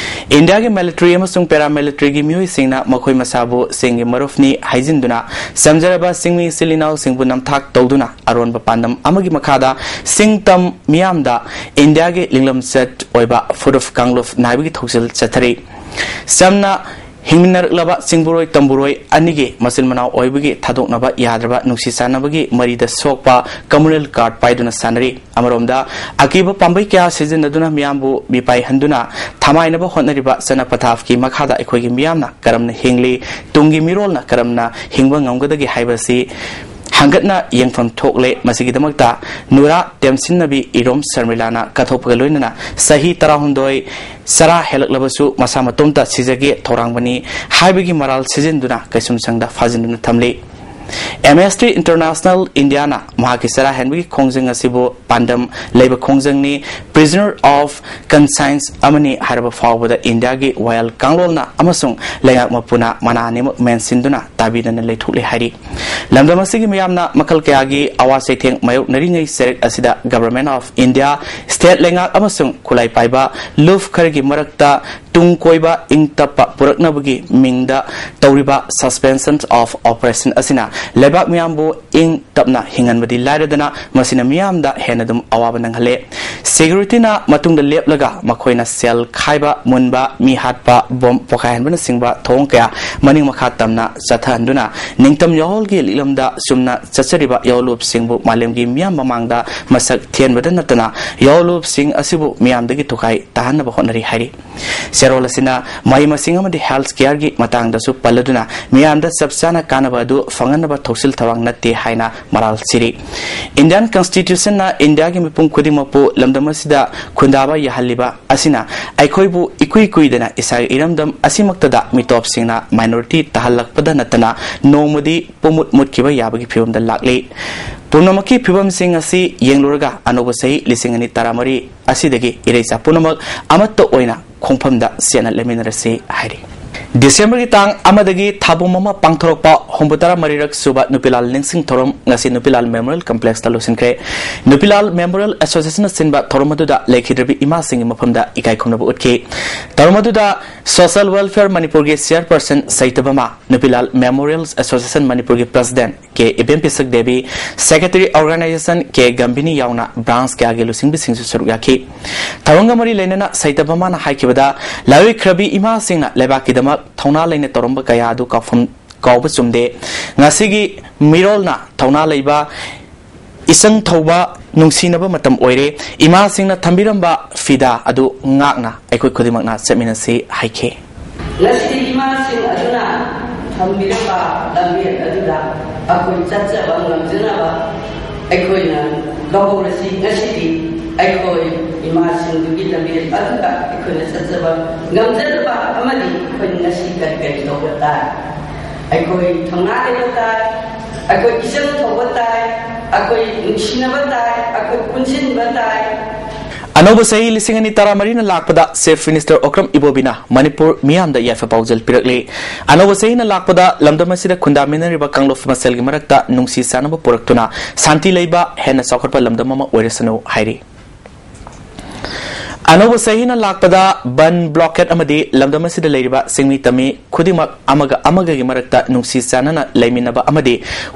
ꯏꯟꯗꯤꯌꯥꯒꯤ ꯃꯤꯂꯤꯇꯔꯤ ꯑꯃꯁꯨꯡ ꯄꯦꯔꯥꯃꯤꯂꯤꯇꯔꯤꯒꯤ ꯃꯤꯑꯣꯏꯁꯤꯡꯅ ꯃꯈꯣꯏ ꯃꯁꯥꯕꯨ ꯆꯤꯡꯒꯤ ꯃꯔꯨꯞꯅꯤ ꯍꯥꯏꯖꯤꯟꯗꯨꯅ ꯆꯝꯖꯔꯕ ꯆꯤꯡꯃꯤ ꯏꯆꯤꯜ ꯏꯅꯥꯎꯁꯤꯡꯕꯨ ꯅꯝꯊꯥꯛ ꯇꯧꯗꯨꯅ ꯑꯔꯣꯟꯕ ꯄꯥꯟꯗꯝ ꯑꯃꯒꯤ ꯃꯈꯥꯗ ꯆꯤꯡꯇꯝ ꯃꯤꯌꯥꯝꯗ ꯏꯟꯗꯤꯌꯥꯒꯤ ꯂꯤꯡꯂꯝꯆꯠ ꯑꯣꯏꯕ ꯐꯨꯔꯨꯞ ꯀꯥꯡꯂꯨꯞ ꯅꯥꯏꯕꯒꯤ ꯊꯧꯁꯤꯜ ꯆꯠꯊꯔꯤ꯫ ꯆꯝꯅ ꯍꯤꯡꯃꯤꯟꯅꯔꯛꯂꯕ ꯆꯤꯡꯕꯨꯔꯣꯏ ꯇꯝꯕꯨꯔꯣꯏ ꯑꯅꯤꯒꯤ ꯃꯆꯤꯟ ꯃꯅꯥꯎ ꯑꯣꯏꯕꯒꯤ ꯊꯥꯗꯣꯛꯅꯕ ꯌꯥꯗ꯭ꯔꯕ ꯅꯨꯡꯁꯤ ꯆꯥꯟꯅꯕꯒꯤ ꯃꯔꯤꯗ ꯁꯣꯛꯄ ꯀꯝꯃꯨꯅꯦꯜ ꯀꯥꯔꯗ ꯄꯥꯏꯗꯨꯅ ꯁꯥꯟꯅꯔꯤ꯫ ꯑꯃꯔꯣꯝꯗ ꯑꯀꯤꯕ ꯄꯥꯝꯕꯩ ꯀꯌꯥ ꯁꯤꯖꯤꯟꯅꯗꯨꯅ ꯃꯤꯌꯥꯝꯕꯨ ꯃꯤꯄꯥꯏꯍꯟꯗꯨꯅ ꯊꯃꯥꯏꯅꯕ ꯍꯣꯠꯅꯔꯤꯕ ꯆꯠꯅ ꯄꯊꯥꯞꯀꯤ ꯃꯈꯥꯗ ꯑꯩꯈꯣꯏꯒꯤ ꯃꯤꯌꯥꯝꯅ ꯀꯔꯝꯅ ꯍꯤꯡꯂꯤ, ꯇꯨꯡꯒꯤ ꯃꯤꯔꯣꯜꯅ ꯀꯔꯝꯅ ꯍꯤꯡꯕ ꯉꯝꯒꯗꯒꯦ ꯍꯥꯏꯕꯁꯤ ꯍꯪꯒꯠꯅ ꯌꯦꯡꯐꯝ ꯊꯣꯛꯂꯦ꯫ ꯃꯁꯤꯒꯤꯗꯃꯛꯇ ꯅꯨꯔꯥ ꯇꯦꯝꯁꯤꯟꯅꯕꯤ ꯏꯔꯣꯝ ꯁꯔꯃꯤꯂꯥꯅ ꯀꯠꯊꯣꯛꯄꯒ ꯂꯣꯏꯅꯅ ꯆꯍꯤ ꯇꯔꯥꯍꯨꯝꯗꯣꯏ ꯆꯔꯥ ꯍꯦꯜꯂꯛꯂꯕꯁꯨ ꯃꯁꯥ ꯃꯇꯣꯝꯇ ꯁꯤꯖꯒꯦ ꯊꯧꯔꯥꯡꯕꯅꯤ ꯍꯥꯏꯕꯒꯤ ꯃꯔꯥꯜ ꯁꯤꯖꯤꯟꯗꯨꯅ ꯀꯩꯁꯨꯝꯁꯪꯗ ꯐꯥꯖꯤꯟꯗꯨꯅ ꯊꯝꯂꯤ꯫ Amnesty International Indiaꯅ ꯃꯍꯥꯛꯀꯤ ꯆꯔꯥ ꯍꯦꯟꯕꯒꯤ ꯈꯣꯡꯖꯪ ꯑꯁꯤꯕꯨ ꯄꯥꯟꯗꯝ ꯂꯩꯕ ꯈꯣꯡꯖꯪꯅꯤ, prisoner of conscience ꯑꯃꯅꯤ ꯍꯥꯏꯔꯕ ꯐꯥꯎꯕꯗ ꯏꯟꯗꯤꯌꯥꯒꯤ ꯋꯥꯌꯦꯜ ꯀꯥꯡꯂꯣꯟꯅ ꯑꯃꯁꯨꯡ ꯂꯩꯉꯥꯛ ꯃꯄꯨꯅ ꯃꯅꯥ ꯑꯅꯤꯃꯛ ꯃꯦꯟꯁꯤꯟꯗꯨꯅ ꯇꯥꯕꯤꯗꯅ ꯂꯩꯊꯣꯛꯂꯤ ꯍꯥꯏꯔꯤ꯫ ꯂꯝꯗꯝ ꯑꯁꯤꯒꯤ ꯃꯤꯌꯥꯝꯅ ꯃꯈꯜ ꯀꯌꯥꯒꯤ ꯑꯋꯥ ꯆꯩꯊꯦꯡ ꯃꯥꯌꯣꯛꯅꯔꯤꯉꯩ ꯆꯩꯔꯛ ꯑꯁꯤꯗ Government of India, state ꯂꯩꯉꯥꯛ ꯑꯃꯁꯨꯡ ꯈꯨꯠꯂꯥꯏ ꯄꯥꯏꯕ ꯂꯨꯞ ꯈꯔꯒꯤ ꯃꯔꯛꯇ ꯇꯨꯡ ꯀꯣꯏꯕ ꯏꯪ ꯇꯞꯄ ꯄꯨꯔꯛꯅꯕꯒꯤ ꯃꯤꯡꯗ ꯇꯧꯔꯤꯕ suspension of operation ꯑꯁꯤꯅ ꯂꯩꯕꯥꯛ ꯃꯤꯌꯥꯝꯕꯨ ꯏꯪ ꯇꯞꯅ ꯍꯤꯡꯍꯟꯕꯗꯤ ꯂꯥꯏꯔꯗꯅ ꯃꯁꯤꯅ ꯃꯤꯌꯥꯝꯗ ꯍꯦꯟꯅ ꯑꯗꯨꯝ ꯑꯋꯥꯕ ꯅꯪꯍꯜꯂꯦ꯫ Securityꯅ ꯃꯇꯨꯡꯗ ꯂꯦꯞꯂꯒ ꯃꯈꯣꯏꯅ ꯁꯦꯜ ꯈꯥꯏꯕ, ꯃꯨꯟꯕ, ꯃꯤ ꯍꯥꯠꯄ, ꯕꯣꯝ ꯄꯣꯈꯥꯏꯍꯟꯕꯅꯆꯤꯡꯕ ꯊꯧꯑꯣꯡ ꯀꯌꯥ ꯃꯅꯤꯡ ꯃꯈꯥ ꯇꯝꯅ ꯆꯠꯊꯍꯟꯗꯨꯅ ꯅꯤꯡꯇꯝ ꯌꯥꯑꯣꯜꯒꯤ ꯂꯤꯛꯂꯝꯗ ꯆꯨꯝꯅ ꯆꯠꯆꯔꯤꯕ ꯌꯥꯑꯣꯜꯂꯨꯞꯁꯤꯡꯕꯨ ꯃꯥꯂꯦꯝꯒꯤ ꯃꯤꯌꯥꯝ ꯃꯃꯥꯡꯗ ꯃꯁꯛ ꯊꯤꯍꯟꯕꯗ ꯅꯠꯇꯅ ꯌꯥꯑꯣꯜꯂꯨꯞꯁꯤꯡ ꯑꯁꯤꯕꯨ ꯃꯤꯌꯥꯝꯗꯒꯤ ꯇꯣꯈꯥꯏ ꯇꯥꯍꯟꯅꯕ ꯍꯣꯠꯅꯔꯤ ꯍꯥꯏꯔꯤ꯫ ꯆꯦꯔꯣꯜ ꯑꯁꯤꯅ ꯃꯍꯩ ꯃꯁꯤꯡ ꯑꯃꯗꯤ health careꯒꯤ ꯃꯇꯥꯡꯗꯁꯨ ꯄꯜꯂꯗꯨꯅ ꯃꯤꯌꯥꯝꯗ ꯆꯞ ꯆꯥꯅ ꯀꯥꯟꯅꯕ ꯑꯗꯨ ꯐꯪꯍꯟꯅꯕ ꯊꯧꯁꯤꯜ ꯊꯧꯔꯥꯡ ꯅꯠꯇꯦ ꯍꯥꯏꯅ ꯃꯔꯥꯜ ꯁꯤꯔꯤ꯫ Indian Constitutionꯅ ꯏꯟꯗꯤꯌꯥꯒꯤ ꯃꯤꯄꯨꯝ ꯈꯨꯗꯤꯡꯃꯛꯄꯨ ꯂꯝꯗꯝ ꯑꯁꯤꯗ ꯈꯨꯟꯗꯥꯕ ꯌꯥꯍꯜꯂꯤꯕ ꯑꯁꯤꯅ ꯑꯩꯈꯣꯏꯕꯨ ꯏꯀꯨꯏ ꯀꯨꯏꯗꯅ ꯏꯁꯥꯒꯤ ꯏꯔꯝꯗꯝ ꯑꯁꯤꯃꯛꯇꯗ ꯃꯤꯇꯣꯞꯁꯤꯡꯅ minority ꯇꯥꯍꯜꯂꯛꯄꯗ ꯅꯠꯇꯅ ꯅꯣꯡꯃꯗꯤ ꯄꯨꯝꯃꯨꯠ ꯃꯨꯠꯈꯤꯕ ꯌꯥꯕꯒꯤ ꯐꯤꯕꯝꯗ ꯂꯥꯛꯂꯤ꯫ ꯄꯨꯝꯅꯃꯛꯀꯤ ꯐꯤꯕꯝꯁꯤꯡ ꯑꯁꯤ ꯌꯦꯡꯂꯨꯔꯒ ꯑꯅꯧꯕ ꯆꯍꯤ ꯂꯤꯁꯤꯡ ꯑꯅꯤ ꯇꯔꯥꯃꯔꯤ ꯑꯁꯤꯗꯒꯤ ꯏꯔꯩꯆꯥ ꯄꯨꯝꯅꯃꯛ ꯑꯃꯠꯇ ꯑꯣꯏꯅ ꯈꯣꯡꯐꯝꯗ ꯆꯦꯠꯅ ꯂꯦꯞꯃꯤꯟꯅꯔꯁꯤ ꯍꯥꯏꯔꯤ꯫ ꯗꯤꯁꯦꯝꯕꯔꯒꯤ ꯇꯥꯡ ꯑꯃꯗꯒꯤ ꯊꯥꯕꯨꯝ ꯑꯃ ꯄꯥꯡꯊꯣꯔꯛꯄ ꯍꯨꯝꯐꯨꯇꯔꯥ ꯃꯔꯤꯔꯛ ꯁꯨꯕ ꯅꯨꯄꯤꯂꯥꯜ ꯅꯤꯡꯁꯤꯡ ꯊꯧꯔꯝ ꯉꯁꯤ ꯅꯨꯄꯤꯂꯥꯜ Memorial Complexꯇ ꯂꯣꯏꯁꯤꯟꯈ꯭ꯔꯦ꯫ ꯅꯨꯄꯤꯂꯥꯜ Memorial Associationꯅ ꯁꯤꯟꯕ ꯊꯧꯔꯝ ꯑꯗꯨꯗ ꯂꯩꯈꯤꯗ꯭ꯔꯕꯤ ꯏꯃꯥꯁꯤꯡꯒꯤ ꯃꯐꯝꯗ ꯏꯀꯥꯏ ꯈꯨꯝꯅꯕ ꯎꯠꯈꯤ꯫ ꯊꯧꯔꯝ ꯑꯗꯨꯗ Social Welfare ꯃꯅꯤꯄꯨꯔꯒꯤ Chairperson ꯁꯩꯇꯕꯃꯥ, ꯅꯨꯄꯤꯂꯥꯜ Memorial Association ꯃꯅꯤꯄꯨꯔꯒꯤ President ꯀꯦ ꯏꯕꯦꯝ ꯄꯤꯁꯛ ꯗꯦꯕꯤ, Secretary Organization ꯀꯦ ꯒꯝꯚꯤꯅꯤ ꯌꯥꯎꯅ branch ꯀꯌꯥꯒꯤ ꯂꯨꯆꯤꯡꯕꯤꯁꯤꯡꯁꯨ ꯁꯔꯨꯛ ꯌꯥꯈꯤ꯫ ꯊꯧꯔꯝꯒ ꯃꯔꯤ ꯂꯩꯅꯅ ꯁꯩꯇꯕꯃꯥꯅ ꯍꯥꯏꯈꯤꯕꯗ, ꯂꯥꯏꯑꯣꯏꯈ꯭ꯔꯕꯤ ꯏꯃꯥꯁꯤꯡꯅ ꯂꯩꯕꯥꯛꯀꯤꯗꯃꯛ ꯊꯧꯅꯥ ꯂꯩꯅ ꯇꯧꯔꯝꯕ ꯀꯌꯥ ꯑꯗꯨ ꯀꯥꯎꯐꯝ ꯀꯥꯎꯕ ꯆꯨꯝꯗꯦ꯫ ꯉꯁꯤꯒꯤ ꯃꯤꯔꯣꯜꯅ ꯊꯧꯅꯥ ꯂꯩꯕ, ꯏꯆꯪ ꯊꯧꯕ, ꯅꯨꯡꯁꯤꯅꯕ ꯃꯇꯝ ꯑꯣꯏꯔꯦ꯫ ꯏꯃꯥꯁꯤꯡꯅ ꯊꯝꯕꯤꯔꯝꯕ ꯐꯤꯗꯥ ꯑꯗꯨ ꯉꯥꯛꯅ ꯑꯩꯈꯣꯏ ꯈꯨꯗꯤꯡꯃꯛꯅ ꯆꯠꯃꯤꯟꯅꯁꯤ ꯍꯥꯏꯈꯤ꯫ ꯉꯁꯤꯗꯤ ꯏꯃꯥꯁꯤꯡ ꯑꯗꯨꯅ ꯊꯝꯕꯤꯔꯝꯕ ꯂꯝꯕꯦꯜ ꯑꯗꯨꯗ ꯑꯩꯈꯣꯏ ꯆꯠꯆꯕ ꯉꯝꯖꯅꯕ ꯑꯩꯈꯣꯏꯅ ꯂꯧꯍꯧꯔꯁꯤ꯫ ꯉꯁꯤꯗꯤ ꯑꯩꯈꯣꯏ ꯏꯃꯥꯁꯤꯡꯗꯨꯒꯤ ꯂꯝꯕꯦꯜ ꯑꯗꯨꯗ ꯑꯩꯈꯣꯏꯅ ꯆꯠꯆꯕ ꯉꯝꯖꯅꯕ ꯑꯃꯗꯤ ꯑꯩꯈꯣꯏ ꯉꯁꯤ ꯀꯔꯤ ꯀꯔꯤ ꯇꯧꯕ ꯇꯥꯏ? ꯑꯩꯈꯣꯏ ꯊꯧꯅꯥ ꯂꯩꯕ ꯇꯥꯏ꯫ ꯑꯩꯈꯣꯏ ꯏꯆꯜ ꯊꯧꯕ ꯇꯥꯏ, ꯑꯩꯈꯣꯏ ꯅꯨꯡꯁꯤꯅꯕ ꯇꯥꯏ, ꯑꯩꯈꯣꯏ ꯄꯨꯟꯁꯤꯟꯕ ꯇꯥꯏ꯫ ꯑꯅꯧꯕ ꯆꯍꯤ ꯂꯤꯁꯤꯡ ꯑꯅꯤ ꯇꯔꯥꯃꯔꯤꯅ ꯂꯥꯛꯄꯗ Chief Minister Okram Ibobiꯅ ꯃꯅꯤꯄꯨꯔ ꯃꯤꯌꯥꯝꯗ ꯌꯥꯏꯐ ꯄꯥꯎꯖꯦꯜ ꯄꯤꯔꯛꯂꯤ꯫ ꯑꯅꯧꯕ ꯆꯍꯤꯅ ꯂꯥꯛꯄꯗ ꯂꯝꯗꯝ ꯑꯁꯤꯗ ꯈꯨꯟꯗꯥꯃꯤꯟꯅꯔꯤꯕ ꯀꯥꯡꯂꯨꯞ ꯃꯁꯦꯜꯒꯤ ꯃꯔꯛꯇ ꯅꯨꯡꯁꯤ ꯆꯥꯟꯅꯕ ꯄꯨꯔꯛꯇꯨꯅ ꯁꯥꯟꯇꯤ ꯂꯩꯕ, ꯍꯦꯟꯅ ꯆꯥꯎꯈꯠꯄ ꯂꯝꯗꯝ ꯑꯃ ꯑꯣꯏꯔꯁꯅꯨ ꯍꯥꯏꯔꯤ꯫ ꯑꯅꯧꯕ ꯆꯍꯤꯅ ꯂꯥꯛꯄꯗ ꯕꯟ, ꯕ꯭ꯂꯣꯀꯦꯠ ꯑꯃꯗꯤ ꯂꯝꯗꯝ ꯑꯁꯤꯗ ꯂꯩꯔꯤꯕ ꯆꯤꯡꯃꯤ ꯇꯝꯃꯤ ꯈꯨꯗꯤꯡꯃꯛ ꯑꯃꯒ ꯑꯃꯒꯒꯤ ꯃꯔꯛꯇ ꯅꯨꯡꯁꯤ ꯆꯥꯟꯅꯅ ꯂꯩꯃꯤꯟꯅꯕ ꯑꯃꯗꯤ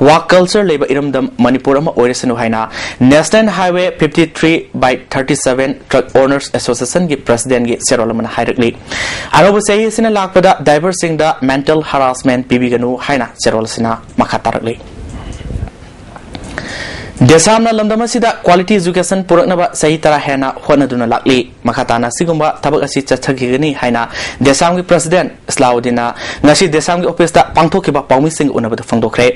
ꯋꯥꯛ ꯀꯜꯆꯔ ꯂꯩꯕ ꯏꯔꯝꯗꯝ ꯃꯅꯤꯄꯨꯔ ꯑꯃ ꯑꯣꯏꯔꯁꯅꯨ ꯍꯥꯏꯅ National Highway fifty three by thirty seven Truck Owners Associationꯒꯤ Presidentꯒꯤ ꯆꯦꯔꯣꯜ ꯑꯃꯅ ꯍꯥꯏꯔꯛꯂꯤ꯫ ꯑꯅꯧꯕ ꯆꯍꯤ ꯑꯁꯤꯅ ꯂꯥꯛꯄꯗ driverꯁꯤꯡꯗ mental harassment ꯄꯤꯕꯤꯒꯅꯨ ꯍꯥꯏꯅ ꯆꯦꯔꯣꯜ ꯑꯁꯤꯅ ꯃꯈꯥ ꯇꯥꯔꯛꯂꯤ꯫ ꯗꯦꯁꯥꯝꯅ ꯂꯝꯗꯝ ꯑꯁꯤꯗ quality education ꯄꯨꯔꯛꯅꯕ ꯆꯍꯤ ꯇꯔꯥ ꯍꯦꯟꯅ ꯍꯣꯠꯅꯗꯨꯅ ꯂꯥꯛꯂꯤ꯫ ꯃꯈꯥ ꯇꯥꯅ ꯑꯁꯤꯒꯨꯝꯕ ꯊꯕꯛ ꯑꯁꯤ ꯆꯠꯊꯈꯤꯒꯅꯤ ꯍꯥꯏꯅ ꯗꯦꯁꯥꯝꯒꯤ President ꯁꯂꯥꯎꯗꯤꯟꯅ ꯉꯁꯤ ꯗꯦꯁꯥꯝꯒꯤ officeꯇ ꯄꯥꯡꯊꯣꯛꯈꯤꯕ ꯄꯥꯎꯃꯤꯁꯤꯡꯒ ꯎꯅꯕꯗ ꯐꯣꯡꯗꯣꯛꯈ꯭ꯔꯦ꯫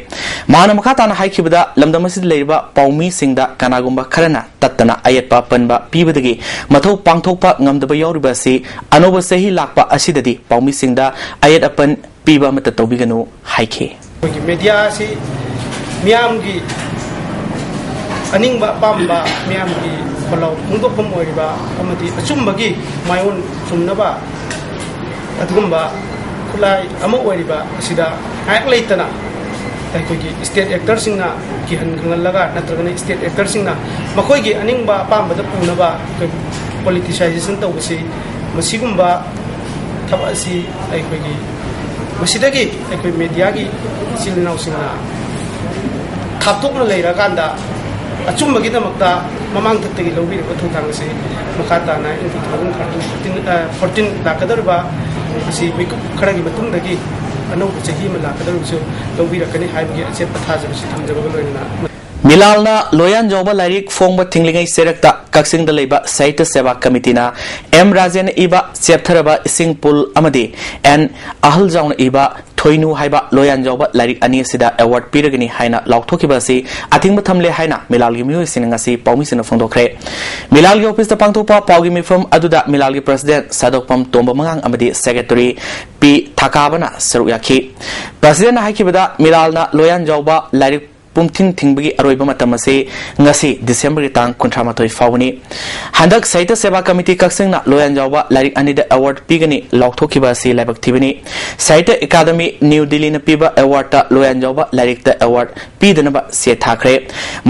ꯃꯍꯥꯛꯅ ꯃꯈꯥ ꯇꯥꯅ ꯍꯥꯏꯈꯤꯕꯗ, ꯂꯝꯗꯝ ꯑꯁꯤꯗ ꯂꯩꯔꯤꯕ ꯄꯥꯎꯃꯤꯁꯤꯡꯗ ꯀꯅꯥꯒꯨꯝꯕ ꯈꯔꯅ ꯇꯠꯇꯅ ꯑꯌꯦꯠꯄ ꯑꯄꯟꯕ ꯄꯤꯕꯗꯒꯤ ꯃꯊꯧ ꯄꯥꯡꯊꯣꯛꯄ ꯉꯝꯗꯕ ꯌꯥꯎꯔꯤꯕ ꯑꯁꯤ ꯑꯅꯧꯕ ꯆꯍꯤ ꯂꯥꯛꯄ ꯑꯁꯤꯗꯗꯤ ꯄꯥꯎꯃꯤꯁꯤꯡꯗ ꯑꯌꯦꯠ ꯑꯄꯟ ꯄꯤꯕ ꯑꯃꯠꯇ ꯇꯧꯕꯤꯒꯅꯨ ꯍꯥꯏꯈꯤ꯫ ꯑꯩꯈꯣꯏꯒꯤ media ꯑꯁꯤ ꯃꯤꯌꯥꯝꯒꯤ ꯑꯅꯤꯡꯕ ꯑꯄꯥꯝꯕ, ꯃꯤꯌꯥꯝꯒꯤ ꯈꯣꯜꯂꯥꯎ ꯐꯣꯡꯗꯣꯛꯐꯝ ꯑꯣꯏꯔꯤꯕ ꯑꯃꯗꯤ ꯑꯆꯨꯝꯕꯒꯤ ꯃꯥꯏꯑꯣꯟ ꯆꯨꯝꯅꯕ ꯑꯗꯨꯒꯨꯝꯕ ꯈꯨꯠꯂꯥꯏ ꯑꯃ ꯑꯣꯏꯔꯤꯕ ꯑꯁꯤꯗ ꯉꯥꯏꯍꯥꯛ ꯂꯩꯇꯅ ꯑꯩꯈꯣꯏꯒꯤ state actorꯁꯤꯡꯅ ꯀꯤꯍꯟ ꯈꯪꯍꯜꯂꯒ ꯅꯠꯇ꯭ꯔꯒꯅ state actorꯁꯤꯡꯅ ꯃꯈꯣꯏꯒꯤ ꯑꯅꯤꯡꯕ ꯑꯄꯥꯝꯕꯗ ꯄꯨꯅꯕ ꯑꯩꯈꯣꯏ politicization ꯇꯧꯕꯁꯤ, ꯃꯁꯤꯒꯨꯝꯕ ꯊꯕꯛ ꯑꯁꯤ ꯑꯩꯈꯣꯏꯒꯤ, ꯃꯁꯤꯗꯒꯤ ꯑꯩꯈꯣꯏ mediaꯒꯤ ꯏꯆꯤꯜ ꯏꯅꯥꯎꯁꯤꯡꯅ ꯊꯥꯞꯇꯣꯛꯅ ꯂꯩꯔꯀꯥꯟꯗ ꯑꯆꯨꯝꯕꯒꯤꯗꯃꯛꯇ ꯃꯃꯥꯡ ꯊꯛꯇꯒꯤ ꯂꯧꯕꯤꯔꯤꯕ ꯊꯧꯗꯥꯡ ꯑꯁꯤ ꯃꯈꯥ ꯇꯥꯅ in two thousand thirteen, fourteen, ꯑ, fourteen ꯂꯥꯛꯀꯗꯧꯔꯤꯕ ꯑꯁꯤ ꯃꯤꯀꯨꯞ ꯈꯔꯒꯤ ꯃꯇꯨꯡꯗꯒꯤ ꯑꯅꯧꯕ ꯆꯍꯤ ꯑꯃ ꯂꯥꯛꯀꯗꯧꯔꯤꯕꯁꯨ ꯂꯧꯕꯤꯔꯛꯀꯅꯤ ꯍꯥꯏꯕꯒꯤ ꯑꯆꯦꯠꯄ ꯊꯥꯖꯕꯁꯤ ꯊꯝꯖꯕꯒ ꯂꯣꯏꯅꯅ ꯃꯤꯂꯥꯜꯅ ꯂꯣꯌꯥꯟꯖꯥꯎꯕ ꯂꯥꯏꯔꯤꯛ ꯐꯣꯡꯕ ꯊꯤꯡꯂꯤꯉꯩ ꯆꯩꯔꯛꯇ ꯀꯛꯆꯤꯡꯗ ꯂꯩꯕ ꯁꯥꯍꯤꯇ꯭ꯌ ꯁꯦꯕꯥ ꯀꯃꯤꯇꯤꯅ ꯑꯦꯝ ꯔꯥꯖꯦꯟꯅ ꯏꯕ ꯆꯦꯞꯊꯔꯕ ꯏꯁꯤꯡ ꯄꯨꯜ ꯑꯃꯗꯤ ꯑꯦꯟ ꯑꯍꯜꯖꯥꯎꯅ ꯏꯕ ꯊꯣꯏꯅꯨ ꯍꯥꯏꯕ ꯂꯣꯌꯥꯟ ꯌꯥꯎꯕ ꯂꯥꯏꯔꯤꯛ ꯑꯅꯤ ꯑꯁꯤꯗ ꯑꯦꯋꯥꯔꯗ ꯄꯤꯔꯒꯅꯤ ꯍꯥꯏꯅ ꯂꯥꯎꯊꯣꯛꯈꯤꯕ ꯑꯁꯤ ꯑꯊꯤꯡꯕ ꯊꯝꯂꯦ ꯍꯥꯏꯅ ꯃꯤꯂꯥꯜꯒꯤ ꯃꯤꯑꯣꯏꯁꯤꯡꯅ ꯉꯁꯤ ꯄꯥꯎꯃꯤꯁꯤꯡꯅ ꯐꯣꯡꯗꯣꯛꯈ꯭ꯔꯦ꯫ ꯃꯤꯂꯥꯜꯒꯤ ꯑꯣꯐꯤꯁꯇ ꯄꯥꯡꯊꯣꯛꯄ ꯄꯥꯎꯒꯤ ꯃꯤꯐꯝ ꯑꯗꯨꯗ ꯃꯤꯂꯥꯜꯒꯤ ꯄ꯭ꯔꯁꯤꯗꯦꯟꯠ ꯁꯥꯗꯣꯛꯄꯝ ꯇꯣꯝꯕ ꯃꯉꯥꯡ ꯑꯃꯗꯤ ꯁꯦꯀ꯭ꯔꯦꯇꯔꯤ ꯄꯤ ꯊꯥꯀꯥꯕꯅ ꯁꯔꯨꯛ ꯌꯥꯈꯤ꯫ ꯄ꯭ꯔꯁꯤꯗꯦꯟꯠꯅ ꯍꯥꯏꯈꯤꯕꯗ, ꯃꯤꯂꯥꯜꯅ ꯂꯣꯌꯥꯟ ꯌꯥꯎꯕ ꯂꯥꯏꯔꯤꯛ ꯄꯨꯝꯊꯤꯡ ꯊꯤꯡꯕꯒꯤ ꯑꯔꯣꯏꯕ ꯃꯇꯝ ꯑꯁꯤ ꯉꯁꯤ ꯗꯤꯁꯦꯝꯕꯔꯒꯤ ꯇꯥꯡ ꯀꯨꯟꯊ꯭ꯔꯥ ꯃꯥꯊꯣꯏ ꯐꯥꯎꯕꯅꯤ꯫ ꯍꯟꯗꯛ ꯁꯥꯍꯤꯇ꯭ꯌ ꯁꯦꯕꯥ ꯀꯃꯤꯇꯤ ꯀꯛꯆꯤꯡꯅ ꯂꯣꯌꯥꯟ ꯌꯥꯎꯕ ꯂꯥꯏꯔꯤꯛ ꯑꯅꯤꯗ ꯑꯦꯋꯥꯔꯗ ꯄꯤꯒꯅꯤ ꯂꯥꯎꯊꯣꯛꯈꯤꯕ ꯑꯁꯤ ꯂꯥꯏꯕꯛ ꯊꯤꯕꯅꯤ꯫ ꯁꯥꯍꯤꯇ꯭ꯌ ꯑꯦꯀꯥꯗꯃꯤ ꯅ꯭ꯌꯨ ꯗꯤꯜꯂꯤꯅ ꯄꯤꯕ ꯑꯦꯋꯥꯔꯗꯇ ꯂꯣꯌꯥꯟ ꯌꯥꯎꯕ ꯂꯥꯏꯔꯤꯛꯇ ꯑꯦꯋꯥꯔꯗ ꯄꯤꯗꯅꯕ ꯁꯦꯠ ꯊꯥꯈ꯭ꯔꯦ꯫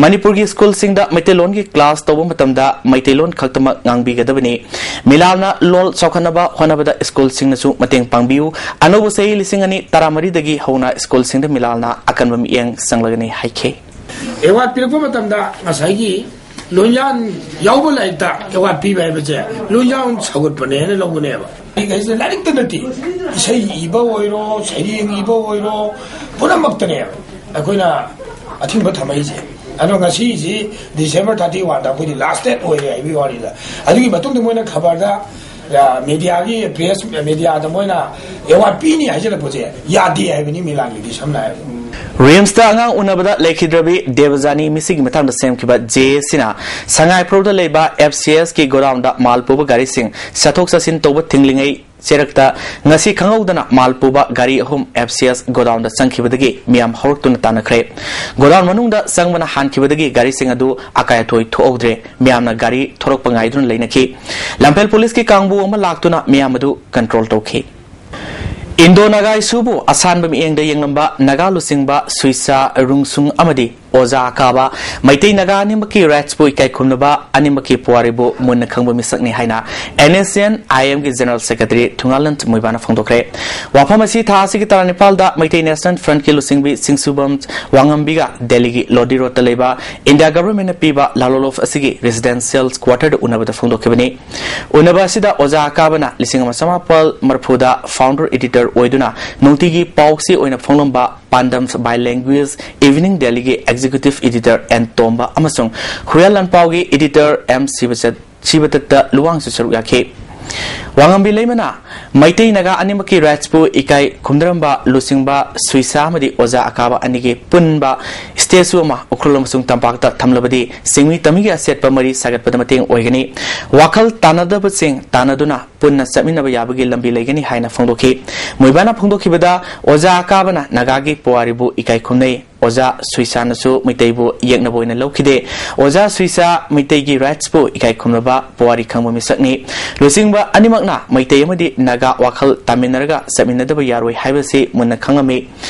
ꯃꯅꯤꯄꯨꯔꯒꯤ ꯁ꯭ꯀꯨꯜꯁꯤꯡꯗ ꯃꯩꯇꯩꯂꯣꯟꯒꯤ ꯀ꯭ꯂꯥꯁ ꯇꯧꯕ ꯃꯇꯝꯗ ꯃꯩꯇꯩꯂꯣꯟ ꯈꯛꯇꯃꯛ ꯉꯥꯡꯕꯤꯒꯗꯕꯅꯤ꯫ ꯃꯤꯂꯥꯜꯅ ꯂꯣꯜ ꯆꯥꯎꯈꯠꯅꯕ ꯍꯣꯠꯅꯕꯗ ꯁ꯭ꯀꯨꯜꯁꯤꯡꯅꯁꯨ ꯃꯇꯦꯡ ꯄꯥꯡꯕꯤꯌꯨ꯫ ꯑꯅꯧꯕ ꯆꯍꯤ ꯂꯤꯁꯤꯡ ꯑꯅꯤ ꯇꯔꯥꯃꯔꯤꯗꯒꯤ ꯍꯧꯅ ꯁ꯭ꯀꯨꯜꯁꯤꯡꯗ ꯃꯤꯂꯥꯜꯅ ꯑꯀꯟꯕ ꯃꯤꯠꯌꯦꯡ ꯆꯪꯂꯒꯅꯤ ꯍꯥꯏꯈꯤ꯫ ꯑꯦꯋꯥꯔꯗ ꯄꯤꯔꯛꯄ ꯃꯇꯝꯗ ꯉꯁꯥꯏꯒꯤ ꯂꯣꯟꯌꯥꯟ ꯌꯥꯎꯕ ꯂꯥꯏꯔꯤꯛꯇ ꯑꯦꯋꯥꯔꯗ ꯄꯤꯕ ꯍꯥꯏꯕꯁꯦ ꯂꯣꯟꯌꯥꯟ ꯁꯧꯒꯠꯄꯅꯦꯅ ꯂꯧꯕꯅꯦꯕ꯫ ꯑꯩ ꯍꯥꯏꯁꯤꯅ ꯂꯥꯏꯔꯤꯛꯇ ꯅꯠꯇꯦ, ꯏꯁꯩ ꯏꯕ ꯑꯣꯏꯔꯣ, ꯁꯩꯔꯦꯡ ꯏꯕ ꯑꯣꯏꯔꯣ, ꯄꯨꯝꯅꯃꯛꯇꯅꯦꯕ ꯑꯩꯈꯣꯏꯅ ꯑꯊꯤꯡꯕ ꯊꯝꯃꯛꯏꯁꯦ꯫ ꯑꯗꯣ ꯉꯁꯤꯁꯤ ꯗꯤꯁꯦꯝꯕꯔ ꯊꯥꯔꯇꯤ ꯋꯥꯟꯗ ꯑꯩꯈꯣꯏꯗꯤ ꯂꯥꯁ ꯗꯦꯠ ꯑꯣꯏꯔꯦ ꯍꯥꯏꯕꯒꯤ ꯋꯥꯅꯤꯗ꯫ ꯑꯗꯨꯒꯤ ꯃꯇꯨꯡꯗ ꯃꯣꯏꯅ ꯈꯕꯔꯗ, ꯑ, ꯃꯦꯗꯤꯌꯥꯒꯤ, ꯄ꯭ꯔꯦꯁ ꯃꯦꯗꯤꯌꯥꯗ ꯃꯣꯏꯅ ꯑꯦꯋꯥꯔꯗ ꯄꯤꯅꯤ ꯍꯥꯏꯖꯤꯜꯂꯛꯄꯁꯦ ꯌꯥꯗꯦ ꯍꯥꯏꯕꯅꯤ ꯃꯤꯂꯥꯟꯒꯤꯗꯤ, ꯁꯝꯅ ꯍꯥꯏꯔꯕꯗ꯫ ꯔꯤꯝꯁꯇ ꯑꯉꯥꯡ ꯎꯅꯕꯗ ꯂꯩꯈꯤꯗ꯭ꯔꯕꯤ ꯗꯦꯕꯖꯥꯅꯤ ꯃꯤꯁꯤꯒꯤ ꯃꯇꯥꯡꯗ ꯁꯦꯝꯈꯤꯕ ꯖꯦ ꯑꯦ ꯁꯤꯅ ꯁꯉꯥꯏꯄ꯭ꯔꯧꯗ ꯂꯩꯕ ꯑꯦꯐ ꯁꯤ ꯑꯦꯁꯀꯤ ꯒꯣꯗꯥꯎꯟꯗ ꯃꯥꯜ ꯄꯨꯕ ꯒꯥꯔꯤꯁꯤꯡ ꯆꯠꯊꯣꯛ ꯆꯠꯁꯤꯟ ꯇꯧꯕ ꯊꯤꯡꯂꯤꯉꯩ ꯆꯦꯔꯛꯇ ꯉꯁꯤ ꯈꯪꯍꯧꯗꯅ ꯃꯥꯜ ꯄꯨꯕ ꯒꯥꯔꯤ ꯑꯍꯨꯝ ꯑꯦꯐ ꯁꯤ ꯑꯦꯁ ꯒꯣꯗꯥꯎꯟꯗ ꯆꯪꯈꯤꯕꯗꯒꯤ ꯃꯤꯌꯥꯝ ꯍꯧꯔꯛꯇꯨꯅ ꯇꯥꯟꯅꯈ꯭ꯔꯦ꯫ ꯒꯣꯗꯥꯎꯟ ꯃꯅꯨꯡꯗ ꯆꯪꯕꯅ ꯍꯥꯟꯈꯤꯕꯗꯒꯤ ꯒꯥꯔꯤꯁꯤꯡ ꯑꯗꯨ ꯑꯀꯥꯏ ꯑꯊꯣꯏ ꯊꯣꯛꯍꯧꯗ꯭ꯔꯦ꯫ ꯃꯤꯌꯥꯝꯅ ꯒꯥꯔꯤ ꯊꯣꯔꯛꯄ ꯉꯥꯏꯗꯨꯅ ꯂꯩꯅꯈꯤ꯫ ꯂꯝꯐꯦꯜ ꯄꯨꯂꯤꯁꯀꯤ ꯀꯥꯡꯕꯨ ꯑꯃ ꯂꯥꯛꯇꯨꯅ ꯃꯤꯌꯥꯝ ꯑꯗꯨ ꯀꯟꯇ꯭ꯔꯣꯜ ꯇꯧꯈꯤ꯫ ꯏꯟꯗꯣ ꯅꯥꯒꯥ ꯏꯁꯨꯕꯨ ꯑꯁꯥꯟꯕ ꯃꯤꯠꯌꯦꯡꯗ ꯌꯦꯡꯂꯝꯕ ꯅꯥꯒꯥ ꯂꯨꯆꯤꯡꯕ ꯁꯨꯏꯁꯥ ꯔꯨꯡꯁꯨꯡ ꯑꯃꯗꯤ ꯑꯣꯖꯥ ꯑꯀꯥꯕ ꯃꯩꯇꯩ ꯅꯥꯒꯥ ꯑꯅꯤꯃꯛꯀꯤ ꯔꯥꯏꯠꯁꯄꯨ ꯏꯀꯥꯏ ꯈꯨꯝꯅꯕ, ꯑꯅꯤꯃꯛꯀꯤ ꯄꯨꯋꯥꯔꯤꯕꯨ ꯃꯨꯟꯅ ꯈꯪꯕ ꯃꯤꯁꯛꯅꯤ ꯍꯥꯏꯅ ꯑꯦꯟ ꯑꯦꯁ ꯑꯦꯟ ꯑꯥꯏ ꯑꯦꯝꯒꯤ ꯖꯦꯅꯔꯦꯜ ꯁꯦꯀ꯭ꯔꯦꯇꯔꯤ ꯊꯨꯡꯉꯥꯂꯟ ꯃꯣꯏꯕꯥꯅ ꯐꯣꯡꯗꯣꯛꯈ꯭ꯔꯦ꯫ ꯋꯥꯐꯝ ꯑꯁꯤ ꯊꯥ ꯑꯁꯤꯒꯤ ꯇꯔꯥꯅꯤꯄꯥꯜꯗ ꯃꯩꯇꯩ ꯅꯦꯁꯅꯦꯜ ꯐ꯭ꯔꯟꯠꯀꯤ ꯂꯨꯆꯤꯡꯕꯤ ꯁꯤꯡꯁꯨꯕꯝ ꯋꯥꯉꯝꯕꯤꯒ ꯗꯦꯜꯂꯤꯒꯤ ꯂꯣꯗꯤ ꯔꯣꯗꯇ ꯂꯩꯕ ꯏꯟꯗꯤꯌꯥ ꯒꯚꯔꯟꯃꯦꯟꯠꯅ ꯄꯤꯕ ꯂꯥꯂꯣꯂꯣꯐ ꯑꯁꯤꯒꯤ ꯔꯦꯁꯤꯗꯦꯟꯁꯤꯌꯦꯜ ꯀ꯭ꯋꯥꯇꯔꯗ ꯎꯅꯕꯗ ꯐꯣꯡꯗꯣꯛꯈꯤꯕꯅꯤ꯫ ꯎꯅꯕ ꯑꯁꯤꯗ ꯑꯣꯖꯥ ꯑꯀꯥꯕꯅ ꯂꯤꯁꯤꯡ ꯑꯃ ꯆꯃꯥꯄꯜ ꯃꯔꯤꯐꯨꯗ ꯐꯥꯎꯟꯗꯔ ꯏꯗꯤꯇꯔ ꯑꯣꯏꯗꯨꯅ ꯅꯨꯡꯇꯤꯒꯤ ꯄꯥꯎꯆꯦ ꯑꯣꯏꯅ ꯐꯣꯡꯂꯝꯕ ꯄꯥꯟꯗꯝ ꯕꯥꯏ ꯂꯦꯡꯒ꯭ꯋꯦꯖ ꯏꯚꯤꯅꯤꯡ ꯗꯦꯜꯂꯤꯒꯤ ꯑꯦꯛꯖꯤꯀ꯭ꯌꯨꯇꯤꯚ ꯏꯗꯤꯇꯔ ꯑꯦꯟ ꯇꯣꯝꯕ ꯑꯃꯁꯨꯡ ꯍꯨꯌꯦꯟ ꯂꯥꯟꯄꯥꯎꯒꯤ ꯏꯗꯤꯇꯔ ꯑꯦꯝ ꯁꯤꯕꯆꯠ-, ꯁꯤꯕꯗꯠꯇ ꯂꯨꯋꯥꯡꯁꯨ ꯁꯔꯨꯛ ꯌꯥꯈꯤ꯫ ꯋꯥꯉꯝꯕꯤ ꯂꯩꯃꯅ ꯃꯩꯇꯩ ꯅꯥꯒꯥ ꯑꯅꯤꯃꯛꯀꯤ rights ꯄꯨ ꯏꯀꯥꯏ ꯈꯨꯝꯅꯔꯝꯕ ꯂꯨꯆꯤꯡꯕ ꯁꯨꯏꯁꯥ ꯑꯃꯗꯤ ꯑꯣꯖꯥ ꯑꯀꯥꯕ ꯑꯅꯤꯒꯤ ꯄꯨꯟꯕ statue ꯑꯃ ꯎꯈ꯭ꯔꯨꯜ ꯑꯃꯁꯨꯡ ꯇꯝꯄꯥꯛꯇ ꯊꯝꯂꯕꯗꯤ ꯁꯤꯡꯃꯤ ꯇꯝꯃꯤꯒꯤ ꯑꯆꯦꯠꯄ ꯃꯔꯤ ꯁꯥꯒꯠꯄꯗ ꯃꯇꯦꯡ ꯑꯣꯏꯒꯅꯤ꯫ ꯋꯥꯈꯜ ꯇꯥꯅꯗꯕꯁꯤꯡ ꯇꯥꯅꯗꯨꯅ ꯄꯨꯟꯅ ꯆꯠꯃꯤꯟꯅꯕ ꯌꯥꯕꯒꯤ ꯂꯝꯕꯤ ꯂꯩꯒꯅꯤ ꯍꯥꯏꯅ ꯐꯣꯡꯗꯣꯛꯈꯤ꯫ ꯃꯣꯏꯕꯥꯅ ꯐꯣꯡꯗꯣꯛꯈꯤꯕꯗ, ꯑꯣꯖꯥ ꯑꯀꯥꯕꯅ ꯅꯥꯒꯥꯒꯤ ꯄꯨꯋꯥꯔꯤꯕꯨ ꯏꯀꯥꯏ ꯈꯨꯝꯅꯩ꯫ ꯑꯣꯖꯥ ꯁꯨꯏꯁꯥꯅꯁꯨ ꯃꯩꯇꯩꯕꯨ ꯌꯦꯛꯅꯕ ꯑꯣꯏꯅ ꯂꯧꯈꯤꯗꯦ꯫ ꯑꯣꯖꯥ ꯁꯨꯏꯁꯥ ꯃꯩꯇꯩꯒꯤ rights ꯄꯨ ꯏꯀꯥꯏ ꯈꯨꯝꯅꯕ ꯄꯨꯋꯥꯔꯤ ꯈꯪꯕ ꯃꯤꯁꯛꯅꯤ꯫ ꯂꯨꯆꯤꯡꯕ ꯑꯅꯤꯃꯛꯅ ꯃꯩꯇꯩ ꯑꯃꯗꯤ ꯅꯥꯒꯥ ꯋꯥꯈꯜ ꯇꯥꯃꯤꯟꯅꯔꯒ ꯆꯠꯃꯤꯟꯅꯗꯕ ꯌꯥꯔꯣꯏ ꯍꯥꯏꯕꯁꯤ ꯃꯨꯟꯅ ꯈꯪꯂꯝꯃꯤ꯫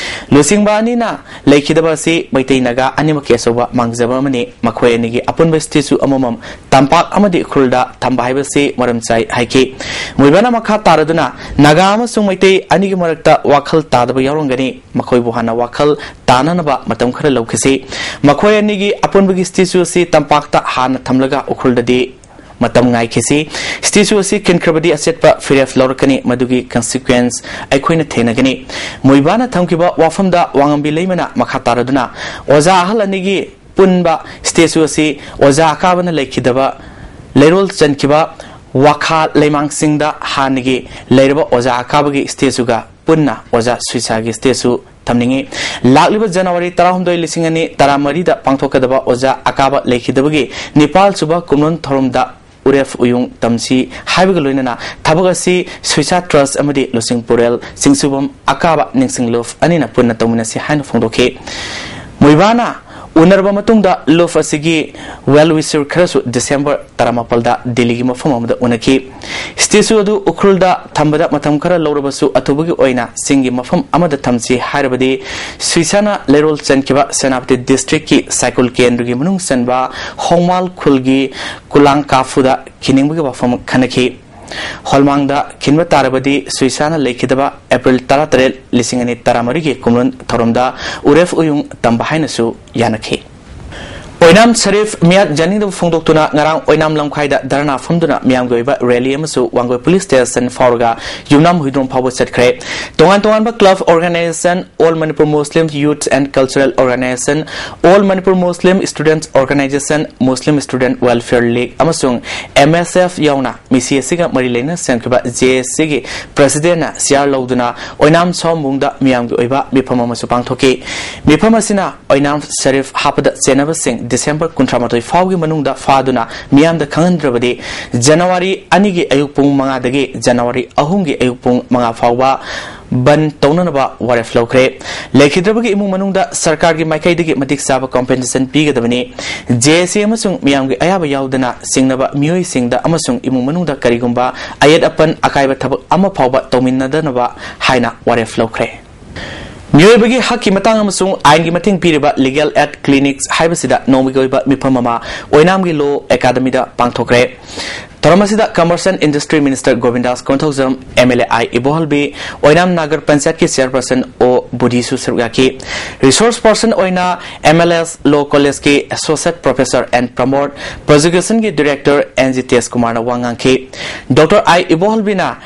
ꯂꯨꯆꯤꯡꯕ ꯑꯅꯤꯅ ꯂꯩꯈꯤꯗꯕ ꯑꯁꯤ ꯃꯩꯇꯩ ꯅꯥꯒꯥ ꯑꯅꯤꯃꯛꯀꯤ ꯑꯆꯧꯕ ꯃꯥꯡꯖꯕ ꯑꯃꯅꯤ꯫ ꯃꯈꯣꯏ ꯑꯅꯤꯒꯤ ꯑꯄꯨꯟꯕ statue ꯑꯃꯃꯝ ꯇꯝꯄꯥꯛ ꯑꯃꯗꯤ ꯎꯈ꯭ꯔꯨꯜꯗ ꯊꯝꯕ ꯍꯥꯏꯕꯁꯤ ꯃꯔꯝ ꯆꯥꯏ ꯍꯥꯏꯈꯤ꯫ ꯃꯣꯏꯕꯥꯅ ꯃꯈꯥ ꯇꯥꯔꯗꯨꯅ, ꯅꯥꯒꯥ ꯑꯃꯁꯨꯡ ꯃꯩꯇꯩ ꯑꯅꯤꯒꯤ ꯃꯔꯛꯇ ꯋꯥꯈꯜ ꯇꯥꯗꯕ ꯌꯥꯎꯔꯝꯒꯅꯤ꯫ ꯃꯈꯣꯏꯕꯨ ꯍꯥꯟꯅ ꯋꯥꯈꯜ ꯇꯥꯅꯅꯕ ꯃꯇꯝ ꯈꯔ ꯂꯧꯈꯤꯁꯤ꯫ ꯃꯈꯣꯏ ꯑꯅꯤꯒꯤ ꯑꯄꯨꯟꯕꯒꯤ statue ꯑꯁꯤ ꯇꯝꯄꯥꯛꯇ ꯍꯥꯟꯅ ꯊꯝꯂꯒ ꯎꯈ꯭ꯔꯨꯜꯗꯗꯤ ꯃꯇꯝ ꯉꯥꯏꯈꯤꯁꯤ꯫ Statue ꯑꯁꯤ ꯈꯤꯟꯈ꯭ꯔꯕꯗꯤ ꯑꯆꯦꯠꯄ ꯐꯤꯔꯦꯞ ꯂꯧꯔꯛꯀꯅꯤ, ꯃꯗꯨꯒꯤ consequence ꯑꯩꯈꯣꯏꯅ ꯊꯦꯡꯅꯒꯅꯤ꯫ ꯃꯣꯏꯕꯥꯅ ꯊꯝꯈꯤꯕ ꯋꯥꯐꯝꯗ ꯋꯥꯉꯝꯕꯤ ꯂꯩꯃꯅ ꯃꯈꯥ ꯇꯥꯔꯗꯨꯅ, ꯑꯣꯖꯥ ꯑꯍꯜ ꯑꯅꯤꯒꯤ ꯄꯨꯟꯕ statue ꯑꯁꯤ ꯑꯣꯖꯥ ꯑꯀꯥꯕꯅ ꯂꯩꯈꯤꯗꯕ ꯂꯩꯔꯣꯜ ꯆꯟꯈꯤꯕ ꯋꯥꯈꯥ ꯂꯩꯃꯥꯡꯁꯤꯡꯗ ꯍꯥꯟꯅꯒꯤ ꯂꯩꯔꯕ ꯑꯣꯖꯥ ꯑꯀꯥꯕꯒꯤ statueꯒ ꯄꯨꯟꯅ ꯑꯣꯖꯥ ꯁꯨꯏꯁꯥꯒꯤ statue ꯊꯝꯅꯤꯡꯏ꯫ ꯂꯥꯛꯂꯤꯕ ꯖꯅꯋꯥꯔꯤ ꯇꯔꯥꯍꯨꯝꯗꯣꯏ, ꯂꯤꯁꯤꯡ ꯑꯅꯤ ꯇꯔꯥꯃꯔꯤꯗ ꯄꯥꯡꯊꯣꯛꯀꯗꯕ ꯑꯣꯖꯥ ꯑꯀꯥꯕ ꯂꯩꯈꯤꯗꯕꯒꯤ ꯅꯤꯄꯥꯜ ꯁꯨꯕ ꯀꯨꯝꯂꯣꯟ ꯊꯧꯔꯝꯗ ꯎꯔꯦꯞ ꯎꯌꯨꯡ ꯇꯝꯁꯤ ꯍꯥꯏꯕꯒ ꯂꯣꯏꯅꯅ ꯊꯕꯛ ꯑꯁꯤ ꯁꯨꯏꯁꯥ Trust ꯑꯃꯗꯤ ꯂꯨꯆꯤꯡ ꯄꯨꯔꯦꯜ ꯆꯤꯡꯁꯨꯕꯝ ꯑꯀꯥꯕ ꯅꯤꯡꯁꯤꯡ ꯂꯨꯞ ꯑꯅꯤꯅ ꯄꯨꯟꯅ ꯇꯧꯃꯤꯟꯅꯁꯤ ꯍꯥꯏꯅ ꯐꯣꯡꯗꯣꯛꯈꯤ꯫ ꯃꯣꯏꯕꯥꯅ ꯎꯅꯔꯕ ꯃꯇꯨꯡꯗ ꯂꯨꯞ ꯑꯁꯤꯒꯤ well wisher ꯈꯔꯁꯨ ꯗꯤꯁꯦꯝꯕꯔ ꯇꯔꯥꯃꯥꯄꯜꯗ ꯗꯤꯜꯂꯤꯒꯤ ꯃꯐꯝ ꯑꯃꯗ ꯎꯅꯈꯤ꯫ Statue ꯑꯗꯨ ꯎꯈ꯭ꯔꯨꯜꯗ ꯊꯝꯕꯗ ꯃꯇꯝ ꯈꯔ ꯂꯧꯔꯕꯁꯨ, ꯑꯊꯨꯕꯒꯤ ꯑꯣꯏꯅ ꯆꯤꯡꯒꯤ ꯃꯐꯝ ꯑꯃꯗ ꯊꯝꯁꯤ ꯍꯥꯏꯔꯕꯗꯤ, ꯁꯨꯏꯁꯥꯅ ꯂꯩꯔꯣꯜ ꯆꯟꯈꯤꯕ ꯁꯦꯅꯥꯄꯇꯤ districtꯀꯤ ꯁꯥꯏꯀꯨꯜ ꯀꯦꯟꯗ꯭ꯔꯒꯤ ꯃꯅꯨꯡ ꯆꯟꯕ ꯍꯣꯡꯃꯥꯜ ꯈꯨꯜꯒꯤ ꯀꯨꯂꯥꯡ ꯀꯥꯐꯨꯗ ꯈꯤꯅꯤꯡꯕꯒꯤ ꯋꯥꯐꯝ ꯈꯟꯅꯈꯤ꯫ ꯍꯣꯜꯃꯥꯡꯗ ꯈꯤꯟꯕ ꯇꯥꯔꯕꯗꯤ ꯁꯨꯏꯁꯥꯅ ꯂꯩꯈꯤꯗꯕ ꯑꯦꯄ꯭ꯔꯤꯜ ꯇꯔꯥꯇꯔꯦꯠ, ꯂꯤꯁꯤꯡ ꯑꯅꯤ ꯇꯔꯥꯃꯔꯤꯒꯤ ꯀꯨꯝꯂꯣꯟ ꯊꯧꯔꯝꯗ ꯎꯔꯦꯞ ꯎꯌꯨꯡ ꯇꯝꯕ ꯍꯥꯏꯅꯁꯨ ꯌꯥꯅꯈꯤ꯫ ꯑꯣꯏꯅꯥꯝ ꯁꯔꯤꯐ ꯃꯤꯌꯥꯠ ꯌꯥꯅꯤꯡꯗꯕ ꯐꯣꯡꯗꯣꯛꯇꯨꯅ ꯉꯔꯥꯡ ꯑꯣꯏꯅꯥꯝ ꯂꯝꯈꯥꯏꯗ ꯙꯔꯅꯥ ꯐꯝꯗꯨꯅ ꯃꯤꯌꯥꯝꯒꯤ ꯑꯣꯏꯕ ꯔꯦꯂꯤ ꯑꯃꯁꯨ ꯋꯥꯡꯒꯣꯏ ꯄꯨꯂꯤꯁ ꯁ꯭ꯇꯦꯁꯟ ꯐꯥꯎꯔꯒ ꯌꯨꯝꯅꯥꯝ ꯍꯨꯏꯗ꯭ꯔꯣꯝ ꯐꯥꯎꯕ ꯆꯠꯈ꯭ꯔꯦ꯫ ꯇꯣꯉꯥꯟ ꯇꯣꯉꯥꯟꯕ club organisation, All Manipur Muslim Youth and Cultural Organization, All Manipur Muslim Students Organization, Muslim Student Welfare League ꯑꯃꯁꯨꯡ M S F ꯌꯥꯎꯅ ꯃꯤꯁꯤ ꯑꯁꯤꯒ ꯃꯔꯤ ꯂꯩꯅꯅ ꯁꯦꯝꯈꯤꯕ J A C ꯒꯤ ꯄ꯭ꯔꯁꯤꯗꯦꯟꯅ ꯁꯤꯌꯥꯔ ꯂꯧꯗꯨꯅ ꯑꯣꯏꯅꯥꯝ ꯁꯥꯋꯝꯕꯨꯡꯗ ꯃꯤꯌꯥꯝꯒꯤ ꯑꯣꯏꯕ ꯃꯤꯐꯝ ꯑꯃꯁꯨ ꯄꯥꯡꯊꯣꯛꯈꯤ꯫ ꯃꯤꯐꯝ ꯑꯁꯤꯅ ꯑꯣꯏꯅꯥꯝ ꯁꯔꯤꯐ ꯍꯥꯞꯄꯗ ꯆꯦꯟꯅꯕꯁꯤꯡ ꯗꯤꯁꯦꯝꯕꯔ ꯀꯨꯟꯊ꯭ꯔꯥ ꯃꯥꯊꯣꯏ ꯐꯥꯎꯒꯤ ꯃꯅꯨꯡꯗ ꯐꯥꯗꯨꯅ ꯃꯤꯌꯥꯝꯗ ꯈꯪꯍꯟꯗ꯭ꯔꯕꯗꯤ ꯖꯅꯋꯥꯔꯤ ꯑꯅꯤꯒꯤ ꯑꯌꯨꯛ ꯄꯨꯡ ꯃꯉꯥꯗꯒꯤ ꯖꯅꯋꯥꯔꯤ ꯑꯍꯨꯝꯒꯤ ꯑꯌꯨꯛ ꯄꯨꯡ ꯃꯉꯥ ꯐꯥꯎꯕ ꯕꯟ ꯇꯧꯅꯅꯕ ꯋꯥꯔꯦꯞ ꯂꯧꯈ꯭ꯔꯦ꯫ ꯂꯩꯈꯤꯗ꯭ꯔꯕꯒꯤ ꯏꯃꯨꯡ ꯃꯅꯨꯡꯗ ꯁꯔꯀꯥꯔꯒꯤ ꯃꯥꯏꯀꯩꯗꯒꯤ ꯃꯇꯤꯛ ꯆꯥꯕ compensation ꯄꯤꯒꯗꯕꯅꯤ꯫ J A C ꯑꯃꯁꯨꯡ ꯃꯤꯌꯥꯝꯒꯤ ꯑꯌꯥꯕ ꯌꯥꯎꯗꯅ ꯁꯤꯡꯅꯕ ꯃꯤꯑꯣꯏꯁꯤꯡꯗ ꯑꯃꯁꯨꯡ ꯏꯃꯨꯡ ꯃꯅꯨꯡꯗ ꯀꯔꯤꯒꯨꯝꯕ ꯑꯌꯦꯠ ꯑꯄꯟ ꯑꯀꯥꯏꯕ ꯊꯕꯛ ꯑꯃ ꯐꯥꯎꯕ ꯇꯧꯃꯤꯟꯅꯗꯅꯕ ꯍꯥꯏꯅ ꯋꯥꯔꯦꯞ ꯂꯧꯈ꯭ꯔꯦ꯫ ꯃꯤꯑꯣꯏꯕꯒꯤ ꯍꯛꯀꯤ ꯃꯇꯥꯡ ꯑꯃꯁꯨꯡ ꯑꯥꯏꯟꯒꯤ ꯃꯇꯦꯡ ꯄꯤꯔꯤꯕ Legal Aid Clinics ꯍꯥꯏꯕꯁꯤꯗ ꯅꯣꯡꯃꯒꯤ ꯑꯣꯏꯕ ꯃꯤꯐꯝ ꯑꯃ ꯑꯣꯏꯅꯥꯝꯒꯤ Law Academyꯗ ꯄꯥꯡꯊꯣꯛꯈ꯭ꯔꯦ꯫ ꯊꯧꯔꯝ ꯑꯁꯤꯗ Commerce and Industry Minister ꯒꯣꯕꯤꯟꯗꯥꯁ Konthoujam, M L A I ꯏꯕꯣꯍꯜꯕꯤ, ꯑꯣꯏꯅꯥꯝ ꯅꯥꯒꯔ ꯄꯟꯆꯥꯌꯠꯀꯤ Chairperson O ꯕꯨꯙꯤꯁꯨ ꯁꯔꯨꯛ ꯌꯥꯈꯤ꯫ Resource person ꯑꯣꯏꯅ M L S Law Collegeꯀꯤ Associate Professor N ꯄ꯭ꯔꯃꯣꯗ, Prosecutionꯒꯤ Director N G ꯇꯦꯖ ꯀꯨꯃꯥꯔꯅ ꯋꯥ ꯉꯥꯡꯈꯤ꯫ Doctor I ꯏꯕꯣꯍꯜꯕꯤꯅ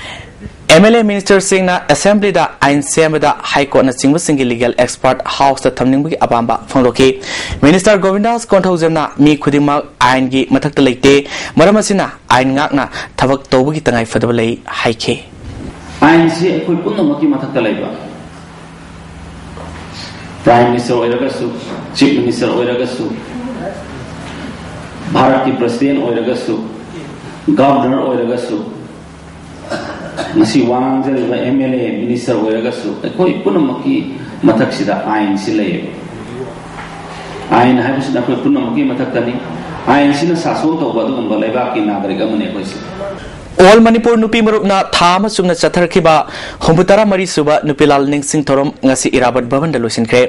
M L A ministerꯁꯤꯡꯅ Assemblyꯗ ꯑꯥꯏꯟ ꯁꯦꯝꯕꯗ High Courtꯅꯆꯤꯡꯕꯁꯤꯡꯒꯤ legal expert Houseꯇ ꯊꯝꯅꯤꯡꯕꯒꯤ ꯑꯄꯥꯝꯕ ꯐꯣꯡꯗꯣꯛꯈꯤ꯫ Minister ꯒꯣꯕꯤꯟꯗꯥꯁ ꯀꯣꯟꯊꯧꯖꯝꯅ ꯃꯤ ꯈꯨꯗꯤꯡꯃꯛ ꯑꯥꯏꯟꯒꯤ ꯃꯊꯛꯇ ꯂꯩꯇꯦ, ꯃꯔꯝ ꯑꯁꯤꯅ ꯑꯥꯏꯟ ꯉꯥꯛꯅ ꯊꯕꯛ ꯇꯧꯕꯒꯤ ꯇꯉꯥꯏꯐꯗꯕ ꯂꯩ ꯍꯥꯏꯈꯤ꯫ ꯑꯥꯏꯟꯁꯤ ꯑꯩꯈꯣꯏ ꯄꯨꯝꯅꯃꯛꯀꯤ ꯃꯊꯛꯇ ꯂꯩꯕ, Prime Minister ꯑꯣꯏꯔꯒꯁꯨ, Chief Minister ꯑꯣꯏꯔꯒꯁꯨ, ꯚꯥꯔꯠꯀꯤ President ꯑꯣꯏꯔꯒꯁꯨ, Governor ꯑꯣꯏꯔꯒꯁꯨ, ꯉꯁꯤ ꯋꯥ ꯉꯥꯡꯖꯔꯤꯕ M L A, minister ꯑꯣꯏꯔꯒꯁꯨ ꯑꯩꯈꯣꯏ ꯄꯨꯝꯅꯃꯛꯀꯤ ꯃꯊꯛꯁꯤꯗ ꯑꯥꯏꯟꯁꯤ ꯂꯩꯌꯦꯕ꯫ ꯑꯥꯏꯟ ꯍꯥꯏꯕꯁꯤꯅ ꯑꯩꯈꯣꯏ ꯄꯨꯝꯅꯃꯛꯀꯤ ꯃꯊꯛꯇꯅꯤ꯫ ꯑꯥꯏꯟꯁꯤꯅ ꯁꯥꯁꯣꯟ ꯇꯧꯕ ꯑꯗꯨꯒꯨꯝꯕ ꯂꯩꯕꯥꯛꯀꯤ ꯅꯥꯒꯔꯤꯛ ꯑꯃꯅꯤ ꯑꯩꯈꯣꯏꯁꯦ꯫ All Manipur ꯅꯨꯄꯤ ꯃꯔꯨꯞꯅ ꯊꯥ ꯑꯃ ꯆꯨꯞꯅ ꯆꯠꯊꯔꯛꯈꯤꯕ ꯍꯨꯝꯐꯨ ꯇꯔꯥ ꯃꯔꯤ ꯁꯨꯕ ꯅꯨꯄꯤ ꯂꯥꯜ ꯅꯤꯡꯁꯤꯡ ꯊꯧꯔꯝ ꯉꯁꯤ ꯏꯔꯥꯕꯠ ꯚꯕꯟꯗ ꯂꯣꯏꯁꯤꯟꯈ꯭ꯔꯦ꯫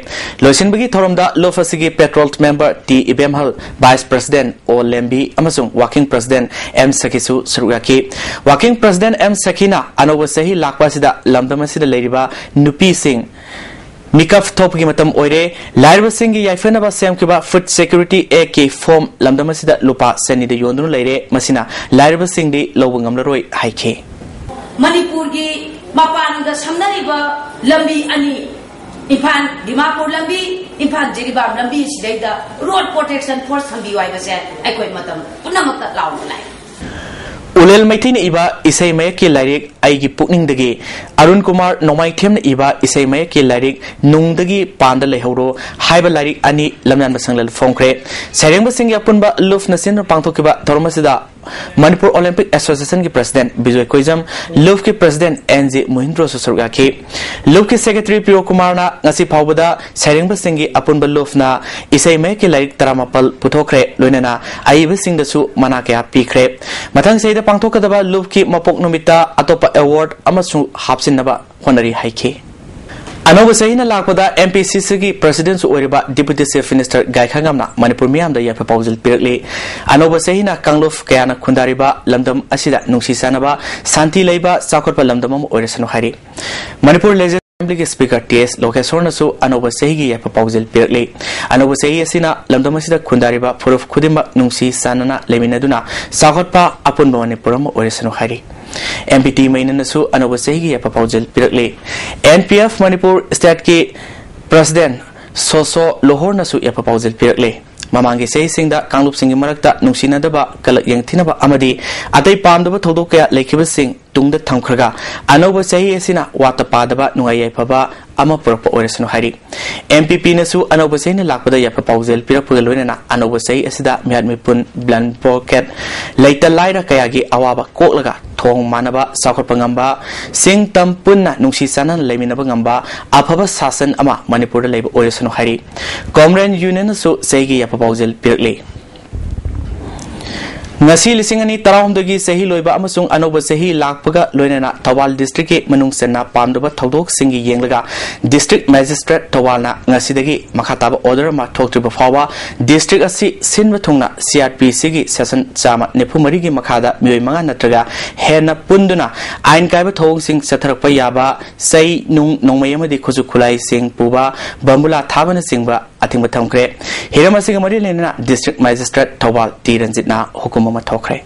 ꯂꯣꯏꯁꯤꯟꯕꯒꯤ ꯊꯧꯔꯝꯗ ꯂꯨꯞ ꯑꯁꯤꯒꯤ patrolled member T Ibemhal, Vice President ꯑꯣ ꯂꯦꯝꯕꯤ ꯑꯃꯁꯨꯡ Working President ꯑꯦꯝ ꯁꯈꯤꯁꯨ ꯁꯔꯨꯛ ꯌꯥꯈꯤ꯫ Working President ꯑꯦꯝ ꯁꯈꯤꯅ ꯑꯅꯧꯕ ꯆꯍꯤ ꯂꯥꯛꯄ ꯑꯁꯤꯗ ꯂꯝꯗꯝ ꯑꯁꯤꯗ ꯂꯩꯔꯤꯕ ꯅꯨꯄꯤꯁꯤꯡ ꯃꯤꯀꯞ ꯊꯣꯛꯄꯒꯤ ꯃꯇꯝ ꯑꯣꯏꯔꯦ꯫ ꯂꯥꯏꯔꯕꯁꯤꯡꯒꯤ ꯌꯥꯏꯐꯅꯕ ꯁꯦꯝꯈꯤꯕ Food Security Act ꯀꯤ form ꯂꯝꯗꯝ ꯑꯁꯤꯗ ꯂꯨꯄꯥ ꯆꯅꯤꯗ ꯌꯣꯟꯗꯨꯅ ꯂꯩꯔꯦ꯫ ꯃꯁꯤꯅ ꯂꯥꯏꯔꯕꯁꯤꯡꯗꯤ ꯂꯧꯕ ꯉꯝꯂꯔꯣꯏ ꯍꯥꯏꯈꯤ꯫ ꯃꯅꯤꯄꯨꯔꯒꯤ ꯃꯄꯥꯟꯒ ꯁꯝꯅꯔꯤꯕ ꯂꯝꯕꯤ ꯑꯅꯤ, ꯏꯝꯐꯥꯜ ꯗꯤꯃꯥꯄꯨꯔ ꯂꯝꯕꯤ, ꯏꯝꯐꯥꯜ ꯖꯤꯔꯤꯕꯥꯝ ꯂꯝꯕꯤ, ꯁꯤꯗꯩꯗ road protection force ꯊꯝꯕꯤꯌꯨ ꯍꯥꯏꯕꯁꯦ ꯑꯩꯈꯣꯏ ꯃꯇꯝ ꯄꯨꯝꯅꯃꯛꯇ ꯂꯥꯎꯅ ꯂꯥꯛꯏ꯫ ꯎꯂꯦꯜ ꯃꯩꯇꯩꯅ ꯏꯕ ꯏꯁꯩ ꯃꯌꯦꯛꯀꯤ ꯂꯥꯏꯔꯤꯛ ꯑꯩꯒꯤ ꯄꯨꯛꯅꯤꯡꯗꯒꯤ, ꯑꯔꯨꯟ ꯀꯨꯃꯥꯔ ꯅꯣꯡꯃꯥꯏꯊꯦꯝꯅ ꯏꯕ ꯏꯁꯩ ꯃꯌꯦꯛꯀꯤ ꯂꯥꯏꯔꯤꯛ ꯅꯨꯡꯗꯒꯤ ꯄꯥꯟꯗ ꯂꯩꯍꯧꯔꯣ ꯍꯥꯏꯕ ꯂꯥꯏꯔꯤꯛ ꯑꯅꯤ ꯂꯝꯌꯥꯟꯕ ꯁꯪꯂꯦꯜ ꯐꯣꯡꯈ꯭ꯔꯦ꯫ ꯁꯩꯔꯦꯡꯕꯁꯤꯡꯒꯤ ꯑꯄꯨꯟꯕ ꯂꯨꯞꯅ ꯁꯤꯟꯗꯨꯅ ꯄꯥꯡꯊꯣꯛꯈꯤꯕ ꯊꯧꯔꯝ ꯑꯁꯤꯗ ꯃꯅꯤꯄꯨꯔ Olympic Association ꯒꯤ President Bijoy ꯀꯣꯏꯖꯝ, ꯂꯨꯞꯀꯤ President and J ꯃꯣꯍꯤꯟꯗ꯭ꯔꯣꯁꯨ ꯁꯔꯨꯛ ꯌꯥꯈꯤ꯫ ꯂꯨꯞꯀꯤ Secretary ꯄꯤꯔꯣ ꯀꯨꯃꯥꯔꯅ ꯉꯁꯤ ꯐꯥꯎꯕꯗ ꯁꯩꯔꯦꯡꯕꯁꯤꯡꯒꯤ ꯑꯄꯨꯟꯕ ꯂꯨꯞꯅ ꯏꯁꯩ ꯃꯌꯦꯛꯀꯤ ꯂꯥꯏꯔꯤꯛ ꯇꯔꯥꯃꯥꯄꯜ ꯄꯨꯊꯣꯛꯈ꯭ꯔꯦ, ꯂꯣꯏꯅꯅ ꯑꯏꯕꯁꯤꯡꯗꯁꯨ ꯃꯅꯥ ꯀꯌꯥ ꯄꯤꯈ꯭ꯔꯦ꯫ ꯃꯊꯪ ꯆꯍꯤꯗ ꯄꯥꯡꯊꯣꯛꯀꯗꯕ ꯂꯨꯞꯀꯤ ꯃꯄꯣꯛ ꯅꯨꯃꯤꯠꯇ ꯑꯇꯣꯞꯄ award ꯑꯃꯁꯨ ꯍꯥꯞꯆꯤꯟꯅꯕ ꯍꯣꯠꯅꯔꯤ ꯍꯥꯏꯈꯤ꯫ ꯑꯅꯧꯕ ꯆꯍꯤꯅ ꯂꯥꯛꯄꯗ M P C C ꯒꯤ President ꯁꯨ ꯑꯣꯏꯔꯤꯕ Deputy Chief Minister ꯒꯥꯏꯈꯥꯉꯝꯅ ꯃꯅꯤꯄꯨꯔ ꯃꯤꯌꯥꯝꯗ ꯌꯥꯏꯐ ꯄꯥꯎꯖꯦꯜ ꯄꯤꯔꯛꯂꯤ꯫ ꯑꯅꯧꯕ ꯆꯍꯤꯅ ꯀꯥꯡꯂꯨꯞ ꯀꯌꯥꯅ ꯈꯨꯟꯗꯥꯔꯤꯕ ꯂꯝꯗꯝ ꯑꯁꯤꯗ ꯅꯨꯡꯁꯤ ꯆꯥꯟꯅꯕ, ꯁꯥꯟꯇꯤ ꯂꯩꯕ, ꯆꯥꯎꯈꯠꯄ ꯂꯝꯗꯝ ꯑꯃ ꯑꯣꯏꯔꯁꯅꯨ ꯍꯥꯏꯔꯤ꯫ ꯃꯅꯤꯄꯨꯔ Legislative Assembly ꯒꯤ Speaker ꯇꯤ ꯑꯦꯁ ꯂꯣꯀꯦꯁꯣꯔꯅꯁꯨ ꯑꯅꯧꯕ ꯆꯍꯤꯒꯤ ꯌꯥꯏꯐ ꯄꯥꯎꯖꯦꯜ ꯄꯤꯔꯛꯂꯤ꯫ ꯑꯅꯧꯕ ꯆꯍꯤ ꯑꯁꯤꯅ ꯂꯝꯗꯝ ꯑꯁꯤꯗ ꯈꯨꯟꯗꯥꯔꯤꯕ ꯐꯨꯔꯨꯞ ꯈꯨꯗꯤꯡꯃꯛ ꯅꯨꯡꯁꯤ ꯆꯥꯟꯅꯅ ꯂꯩꯃꯤꯟꯅꯗꯨꯅ ꯆꯥꯎꯈꯠꯄ ꯑꯄꯨꯟꯕ ꯃꯅꯤꯄꯨꯔ ꯑꯃ ꯑꯣꯏꯔꯁꯅꯨ ꯍꯥꯏꯔꯤ꯫ M P ꯇꯤ ꯃꯩꯅꯟꯅꯁꯨ ꯑꯅꯧꯕ ꯆꯍꯤꯒꯤ ꯌꯥꯏꯐ ꯄꯥꯎꯖꯦꯜ ꯄꯤꯔꯛꯂꯤ꯫ N P F Manipur State ꯀꯤ President ꯁꯣꯁꯣ ꯂꯣꯍꯣꯔꯅꯁꯨ ꯌꯥꯏꯐ ꯄꯥꯎꯖꯦꯜ ꯄꯤꯔꯛꯂꯤ꯫ ꯃꯃꯥꯡꯒꯤ ꯆꯍꯤꯁꯤꯡꯗ ꯀꯥꯡꯂꯨꯞꯁꯤꯡꯒꯤ ꯃꯔꯛꯇ ꯅꯨꯡꯁꯤꯅꯗꯕ, ꯀꯂꯛ ꯌꯦꯡꯊꯤꯅꯕ ꯑꯃꯗꯤ ꯑꯇꯩ ꯄꯥꯝꯗꯕ ꯊꯧꯗꯣꯛ ꯀꯌꯥ ꯂꯩꯈꯤꯕꯁꯤꯡ ꯇꯨꯡꯗ ꯊꯝꯈ꯭ꯔꯒ ꯑꯅꯧꯕ ꯆꯍꯤ ꯑꯁꯤꯅ ꯋꯥꯠꯇ ꯄꯥꯗꯕ ꯅꯨꯡꯉꯥꯏ ꯌꯥꯏꯐꯕ ꯑꯃ ꯄꯨꯔꯛꯄ ꯑꯣꯏꯔꯁꯅꯨ ꯍꯥꯏꯔꯤ꯫ M P P ꯅꯁꯨ ꯑꯅꯧꯕ ꯆꯍꯤꯅ ꯂꯥꯛꯄꯗ ꯌꯥꯏꯐ ꯄꯥꯎꯖꯦꯜ ꯄꯤꯔꯛꯄꯒ ꯂꯣꯏꯅꯅ ꯑꯅꯧꯕ ꯆꯍꯤ ꯑꯁꯤꯗ ꯃꯤꯍꯥꯠ ꯃꯤꯄꯨꯟ, blood blockade, ꯂꯩꯇ ꯂꯥꯏꯔ ꯀꯌꯥꯒꯤ ꯑꯋꯥꯕ ꯀꯣꯛꯂꯒ ꯊꯣꯡ ꯃꯥꯟꯅꯕ ꯆꯥꯎꯈꯠꯄ ꯉꯝꯕ, ꯆꯤꯡ ꯇꯝ ꯄꯨꯟꯅ ꯅꯨꯡꯁꯤ ꯆꯥꯟꯅꯅ ꯂꯩꯃꯤꯟꯅꯕ ꯉꯝꯕ, ꯑꯐꯕ ꯁꯥꯁꯟ ꯑꯃ ꯃꯅꯤꯄꯨꯔꯗ ꯂꯩꯕ ꯑꯣꯏꯔꯁꯅꯨ ꯍꯥꯏꯔꯤ꯫ Comrade Union ꯅꯁꯨ ꯆꯍꯤꯒꯤ ꯌꯥꯏꯐ ꯄꯥꯎꯖꯦꯜ ꯄꯤꯔꯛꯂꯤ꯫ ꯉꯁꯤ ꯂꯤꯁꯤꯡ ꯑꯅꯤ ꯇꯔꯥꯍꯨꯝꯗꯣꯏꯒꯤ ꯆꯍꯤ ꯂꯣꯏꯕ ꯑꯃꯁꯨꯡ ꯑꯅꯧꯕ ꯆꯍꯤ ꯂꯥꯛꯄꯒ ꯂꯣꯏꯅꯅ ꯊꯧꯕꯥꯜ district ꯀꯤ ꯃꯅꯨꯡ ꯆꯟꯅ ꯄꯥꯝꯗꯕ ꯊꯧꯗꯣꯛꯁꯤꯡꯒꯤ ꯌꯦꯡꯂꯒ district magistrate ꯊꯧꯕꯥꯜꯅ ꯉꯁꯤꯗꯒꯤ ꯃꯈꯥ ꯇꯥꯕ order ꯑꯃ ꯊꯣꯛꯇ꯭ꯔꯤꯕ ꯐꯥꯎꯕ district ꯑꯁꯤ ꯁꯤꯟꯕ ꯊꯨꯡꯅ C R P C ꯒꯤ section ꯆꯥꯝꯃ ꯅꯤꯐꯨ ꯃꯔꯤꯒꯤ ꯃꯈꯥꯗ ꯃꯤꯑꯣꯏ ꯃꯉꯥ ꯅꯠꯇ꯭ꯔꯒ ꯍꯦꯟꯅ ꯄꯨꯟꯗꯨꯅ ꯑꯥꯏꯟ ꯀꯥꯏꯕ ꯊꯧꯑꯣꯡꯁꯤꯡ ꯆꯠꯊꯔꯛꯄ ꯌꯥꯕ ꯆꯩ, ꯅꯨꯡ, ꯅꯣꯡꯃꯩ ꯑꯃꯗꯤ ꯈꯨꯠꯁꯨ ꯈꯨꯠꯂꯥꯏꯁꯤꯡ ꯄꯨꯕ, ꯕꯝꯕꯨꯂꯥ ꯊꯥꯕꯅꯆꯤꯡꯕ ꯑꯊꯤꯡꯕ ꯊꯝꯈ꯭ꯔꯦ꯫ ꯍꯤꯔꯝ ꯑꯁꯤꯒ ꯃꯔꯤ ꯂꯩꯅꯅ district magistrate ꯊꯧꯕꯥꯜ ꯇꯤ ꯔꯟꯖꯤꯠꯅ ꯍꯨꯀꯨꯝ ꯑꯃ ꯊꯣꯛꯈ꯭ꯔꯦ꯫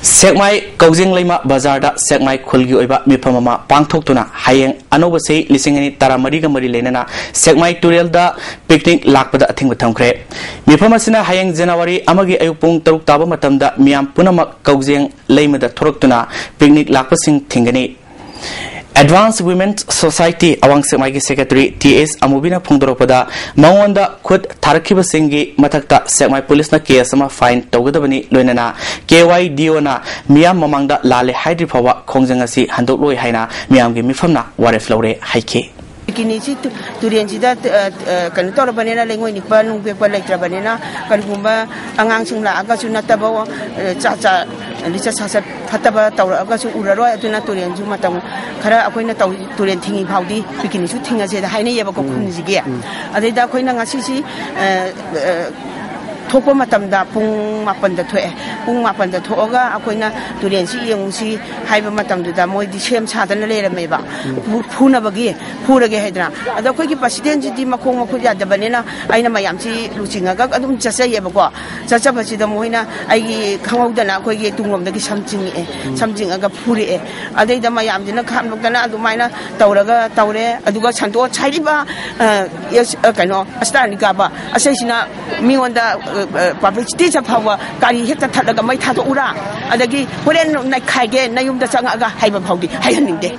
ꯁꯦꯛꯃꯥꯏ ꯀꯧꯖꯦꯡ ꯂꯩꯃ ꯕꯖꯥꯔꯗ ꯁꯦꯛꯃꯥꯏ ꯈꯨꯜꯒꯤ ꯑꯣꯏꯕ ꯃꯤꯐꯝ ꯑꯃ ꯄꯥꯡꯊꯣꯛꯇꯨꯅ ꯍꯌꯦꯡ ꯑꯅꯧꯕ ꯆꯍꯤ ꯂꯤꯁꯤꯡ ꯑꯅꯤ ꯇꯔꯥꯃꯔꯤꯒ ꯃꯔꯤ ꯂꯩꯅꯅ ꯁꯦꯛꯃꯥꯏ ꯇꯨꯔꯦꯜꯗ picnic ꯂꯥꯛꯄꯗ ꯑꯊꯤꯡꯕ ꯊꯝꯈ꯭ꯔꯦ꯫ ꯃꯤꯐꯝ ꯑꯁꯤꯅ ꯍꯌꯦꯡ January ꯑꯃꯒꯤ ꯑꯌꯨꯛ ꯄꯨꯡ ꯇꯔꯨꯛ ꯇꯥꯕ ꯃꯇꯝꯗ ꯃꯤꯌꯥꯝ ꯄꯨꯝꯅꯃꯛ ꯀꯧꯖꯦꯡ ꯂꯩꯃꯗ ꯊꯣꯔꯛꯇꯨꯅ picnic ꯂꯥꯛꯄꯁꯤꯡ ꯊꯤꯡꯒꯅꯤ꯫ Advance Women Society ꯑꯋꯥꯡ ꯁꯦꯛꯃꯥꯏꯒꯤ secretary ꯇꯤ ꯑꯦꯁ ꯑꯃꯨꯕꯤꯅ ꯐꯣꯡꯗꯣꯔꯛꯄꯗ, ꯃꯉꯣꯟꯗ ꯈꯨꯠ ꯊꯥꯔꯛꯈꯤꯕꯁꯤꯡꯒꯤ ꯃꯊꯛꯇ ꯁꯦꯛꯃꯥꯏ ꯄꯨꯂꯤꯁꯅ case ꯑꯃ file ꯇꯧꯒꯗꯕꯅꯤ, ꯂꯣꯏꯅꯅ ꯀꯦ ꯋꯥꯏ ꯗꯤ ꯑꯣꯅ ꯃꯤꯌꯥꯝ ꯃꯃꯥꯡꯗ ꯂꯥꯜꯂꯦ ꯍꯥꯏꯗ꯭ꯔꯤ ꯐꯥꯎꯕ ꯈꯣꯡꯖꯪ ꯑꯁꯤ ꯍꯟꯗꯣꯛꯂꯣꯏ ꯍꯥꯏꯅ ꯃꯤꯌꯥꯝꯒꯤ ꯃꯤꯐꯝꯅ ꯋꯥꯔꯦꯞ ꯂꯧꯔꯦ ꯍꯥꯏꯈꯤ꯫ ꯄꯤꯀꯤꯅꯤꯁꯤ ꯇꯨ-, ꯇꯨꯔꯦꯟꯁꯤꯗ, ꯑ, ꯑ, ꯀꯩꯅꯣ ꯇꯧꯔꯕꯅꯤꯅ, ꯂꯩꯉꯣꯏ ꯅꯤꯛꯄ ꯅꯨꯡ ꯄꯦꯛꯄ ꯂꯩꯇ꯭ꯔꯕꯅꯤꯅ, ꯀꯔꯤꯒꯨꯝꯕ ꯑꯉꯥꯡꯁꯤꯡ ꯂꯥꯛꯑꯒꯁꯨ ꯅꯠꯇꯕ, ꯑ, ꯆꯥ, ꯆꯥ, ꯂꯤꯆꯠ ꯁꯥꯆꯠ ꯐꯠꯇꯕ ꯇꯧꯔꯛꯑꯒꯁꯨ ꯎꯔꯔꯣꯏ꯫ ꯑꯗꯨꯅ ꯇꯨꯔꯦꯟꯁꯨ ꯃꯇꯝ ꯈꯔ ꯑꯩꯈꯣꯏꯅ ꯇꯧ-, ꯇꯨꯔꯦꯟ ꯊꯤꯡꯉꯤ ꯐꯥꯎꯗꯤ ꯄꯤꯀꯤꯅꯤꯛꯁꯨ ꯊꯤꯡꯉꯁꯦꯗ ꯍꯥꯏꯅꯩꯌꯦꯕꯀꯣ, ꯎꯝ꯫ ꯈꯨꯟꯁꯤꯒꯤ꯫ ꯎꯝ꯫ ꯑꯗꯩꯗ ꯑꯩꯈꯣꯏꯅ ꯉꯁꯤꯁꯤ, ꯑ, ꯑ, ꯊꯣꯛꯄ ꯃꯇꯝꯗ ꯄꯨꯡ ꯃꯥꯄꯟꯗ ꯊꯣꯛꯑꯦ꯫ ꯄꯨꯡ ꯃꯥꯄꯟꯗ ꯊꯣꯛꯑꯒ ꯑꯩꯈꯣꯏꯅ ꯇꯨꯔꯦꯟꯁꯤ ꯌꯦꯡꯉꯨꯁꯤ ꯍꯥꯏꯕ ꯃꯇꯝꯗꯨꯗ ꯃꯣꯏꯗꯤ ꯁꯦꯝ ꯁꯥꯗꯅ ꯂꯩꯔꯝꯃꯦꯕ꯫ ꯎꯝ꯫ ꯐꯨ-, ꯐꯨꯅꯕꯒꯤ, ꯐꯨꯔꯒꯦ ꯍꯥꯏꯗꯅ꯫ ꯑꯗꯣ ꯑꯩꯈꯣꯏꯒꯤ presidentꯁꯤꯗꯤ ꯃꯈꯣꯡ ꯃꯈꯨꯠ ꯌꯥꯗꯕꯅꯤꯅ ꯑꯩꯅ ꯃꯌꯥꯝꯁꯤ ꯂꯨꯆꯤꯡꯉꯒ ꯑꯗꯨꯝ ꯆꯠꯆꯩꯌꯦꯕꯀꯣ꯫ ꯆꯠꯆꯕꯁꯤꯗ ꯃꯣꯏꯅ ꯑꯩꯒꯤ ꯈꯪꯍꯧꯗꯅ ꯑꯩꯈꯣꯏꯒꯤ ꯇꯨꯡꯂꯣꯝꯗꯒꯤ ꯁꯝ ꯆꯤꯡꯉꯛꯑꯦ꯫ ꯎꯝ꯫ ꯁꯝ ꯆꯤꯡꯉꯒ ꯐꯨꯔꯛꯑꯦ꯫ ꯑꯗꯩꯗ ꯃꯌꯥꯝꯁꯤꯅ ꯈꯥꯝꯗꯣꯛꯇꯅ ꯑꯗꯨꯃꯥꯏꯅ ꯇꯧꯔꯒ ꯇꯧꯔꯦ꯫ ꯑꯗꯨꯒ ꯁꯟꯗꯣꯛ ꯍꯥꯏꯔꯤꯕ, ꯑ, ꯑꯦꯁ-, ꯑ, ꯀꯩꯅꯣ, ꯑꯁꯇꯥꯅꯤꯀꯥꯕ ꯑꯁꯤꯁꯤꯅ ꯃꯤꯉꯣꯟꯗ, ꯑ, ꯑ, publicityꯁꯦ ꯐꯥꯎꯕ ꯒꯥꯔꯤ ꯍꯦꯛꯇ ꯊꯠꯂꯒ ꯃꯩ ꯊꯥꯗꯣꯛꯎꯔꯥ? ꯑꯗꯒꯤ ꯍꯣꯔꯦꯟ ꯅꯩꯈꯥꯏꯒꯦ, ꯅꯌꯨꯝꯗ ꯆꯪꯉꯛꯑꯒ ꯍꯥꯏꯕ ꯐꯥꯎꯗꯤ ꯍꯥꯏꯍꯟꯅꯤꯡꯗꯦ꯫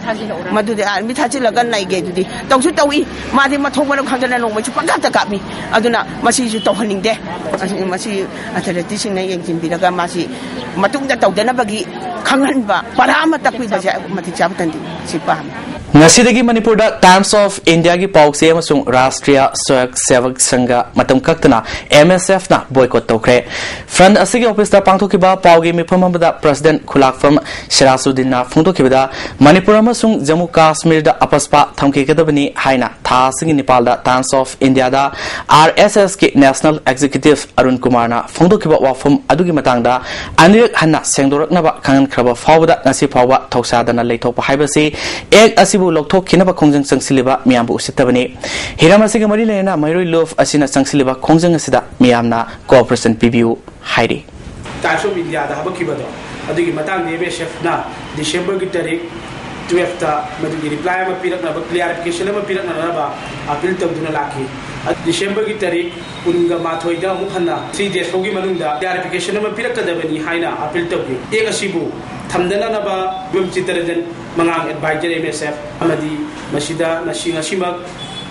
ꯃꯗꯨꯗꯤ army ꯊꯥꯖꯤꯜꯂꯒ ꯅꯩꯒꯦ ꯑꯗꯨꯗꯤ ꯇꯧꯁꯨ ꯇꯧꯏ꯫ ꯃꯥꯗꯤ ꯃꯊꯣꯡ ꯃꯔꯝ ꯈꯪꯗꯅ ꯅꯣꯡꯃꯩꯁꯨ ꯄꯪꯀꯥꯞꯇ ꯀꯥꯞꯃꯤ꯫ ꯑꯗꯨꯅ ꯃꯁꯤꯁꯨ ꯇꯧꯍꯟꯅꯤꯡꯗꯦ꯫ ꯑꯁꯤ, ꯃꯁꯤ authorityꯁꯤꯡꯅ ꯌꯦꯡꯁꯤꯟꯕꯤꯔꯒ ꯃꯥꯁꯤ ꯃꯇꯨꯡꯗ ꯇꯧꯗꯅꯕꯒꯤ ꯈꯪꯍꯟꯕ ꯄꯔꯥ ꯑꯃ ꯇꯥꯛꯄꯤꯕꯁꯦ ꯃꯇꯤꯛ ꯆꯥꯕ ꯇꯟꯗꯤ ꯁꯤ ꯄꯥꯝꯃꯤ꯫ ꯉꯁꯤꯗꯒꯤ ꯃꯅꯤꯄꯨꯔꯗ Times of Indiaꯒꯤ ꯄꯥꯎꯆꯦ ꯑꯃꯁꯨꯡ ꯔꯥꯁꯇ꯭ꯔꯤꯌꯥ ꯁ꯭ꯋꯌꯪ ꯁꯦꯋꯛ ꯁꯪꯘ ꯃꯇꯝ ꯀꯛꯇꯅ MSFꯅ boycott ꯇꯧꯈ꯭ꯔꯦ꯫ Front ꯑꯁꯤꯒꯤ officeꯇ ꯄꯥꯡꯊꯣꯛꯈꯤꯕ ꯄꯥꯎꯒꯤ ꯃꯤꯐꯝ ꯑꯃꯗ President ꯈꯨꯂꯥꯛꯐꯝ ꯁꯤꯔꯥꯖꯨꯗꯤꯟꯅ ꯐꯣꯡꯗꯣꯛꯈꯤꯕꯗ, ꯃꯅꯤꯄꯨꯔ ꯑꯃꯁꯨꯡ ꯖꯝꯃꯨ ꯀꯥꯁꯃꯤꯔꯗ ꯑꯄꯁꯄꯥ ꯊꯝꯈꯤꯒꯗꯕꯅꯤ ꯍꯥꯏꯅ ꯊꯥ ꯑꯁꯤꯒꯤ ꯅꯤꯄꯥꯜꯗ Times of Indiaꯗ RSSꯀꯤ National Executive Arun ꯀꯨꯃꯥꯔꯅ ꯐꯣꯡꯗꯣꯛꯈꯤꯕ ꯋꯥꯐꯝ ꯑꯗꯨꯒꯤ ꯃꯇꯥꯡꯗ ꯑꯅꯤꯔꯛ ꯍꯟꯅ ꯁꯦꯡꯗꯣꯔꯛꯅꯕ ꯈꯪꯍꯟꯈ꯭ꯔꯕ ꯐꯥꯎꯕꯗ ꯉꯁꯤ ꯐꯥꯎꯕ ꯊꯧꯁꯥꯗꯅ ꯂꯩꯊꯣꯛꯄ ꯍꯥꯏꯕꯁꯤ Act ꯑꯁꯤꯕꯨ ꯂꯧꯊꯣꯛꯈꯤꯅꯕ ꯈꯣꯡꯖꯪ ꯆꯪꯁꯤꯜꯂꯤꯕ ꯃꯤꯌꯥꯝꯕꯨ ꯎꯁꯤꯠꯇꯕꯅꯤ꯫ ꯍꯤꯔꯝ ꯑꯁꯤꯒ ꯃꯔꯤ ꯂꯩꯅꯅ ꯃꯩꯔꯣꯏ ꯂꯨꯞ ꯑꯁꯤꯅ ꯆꯪꯁꯤꯜꯂꯤꯕ ꯈꯣꯡꯖꯪ ꯑꯁꯤꯗ ꯃꯤꯌꯥꯝꯅ cooperation ꯄꯤꯕꯤꯌꯨ ꯍꯥꯏꯔꯤ꯫ Times of Indiaꯗ ꯍꯥꯄꯛꯈꯤꯕꯗꯣ, ꯑꯗꯨꯒꯤ ꯃꯇꯥꯡꯗ MSFꯅ Decemberꯒꯤ ꯇꯥꯔꯤꯛ twelveꯇ ꯃꯗꯨꯒꯤ reply ꯑꯃ ꯄꯤꯔꯛꯅꯕ, clarification ꯑꯃ ꯄꯤꯔꯛꯅꯅꯕ appeal ꯇꯧꯗꯨꯅ ꯂꯥꯛꯈꯤ꯫ Decemberꯒꯤ ꯇꯥꯔꯤꯛ ꯀꯨꯟꯒ ꯃꯥꯊꯣꯏꯗ ꯑꯃꯨꯛ ꯍꯟꯅ three days ꯐꯥꯎꯒꯤ ꯃꯅꯨꯡꯗ clarification ꯑꯃ ꯄꯤꯔꯛꯀꯗꯕꯅꯤ ꯍꯥꯏꯅ appeal ꯇꯧꯈꯤ꯫ Act ꯑꯁꯤꯕꯨ ꯊꯝꯗꯅꯅꯕ ꯌꯨꯝ ꯆꯤꯠꯇꯔꯟꯖꯟ ꯃꯉꯥꯡ advisor MSF ꯑꯃꯗꯤ ꯃꯁꯤꯗ ꯉꯁꯤ, ꯉꯁꯤꯃꯛ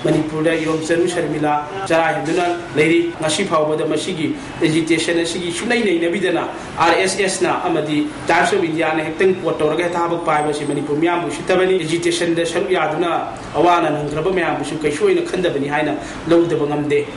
ꯃꯅꯤꯄꯨꯔꯗ ꯏꯔꯣꯝꯆꯅꯨ ꯁꯔꯃꯤꯂꯥ ꯆꯔꯥ ꯍꯦꯟꯗꯨꯅ ꯂꯩꯔꯤ꯫ ꯉꯁꯤ ꯐꯥꯎꯕꯗ ꯃꯁꯤꯒꯤ agitation ꯑꯁꯤꯒꯤ ꯁꯨꯡꯅꯩ ꯅꯩꯅꯕꯤꯗꯅ RSSꯅ ꯑꯃꯗꯤ Times of Indiaꯅ ꯍꯦꯛꯇꯪ quote ꯇꯧꯔꯒ ꯍꯦꯛꯇ ꯍꯥꯄꯛꯄ ꯍꯥꯏꯕꯁꯤ ꯃꯅꯤꯄꯨꯔ ꯃꯤꯌꯥꯝꯕꯨ ꯎꯁꯤꯠꯇꯕꯅꯤ꯫ Agitationꯗ ꯁꯔꯨꯛ ꯌꯥꯗꯨꯅ ꯑꯋꯥ ꯑꯅꯥ ꯅꯪꯈ꯭ꯔꯕ ꯃꯌꯥꯝꯕꯨꯁꯨ ꯀꯩꯁꯨ ꯑꯣꯏꯅ ꯈꯟꯗꯕꯅꯤ ꯍꯥꯏꯅ ꯂꯧꯗꯕ ꯉꯝꯗꯦ꯫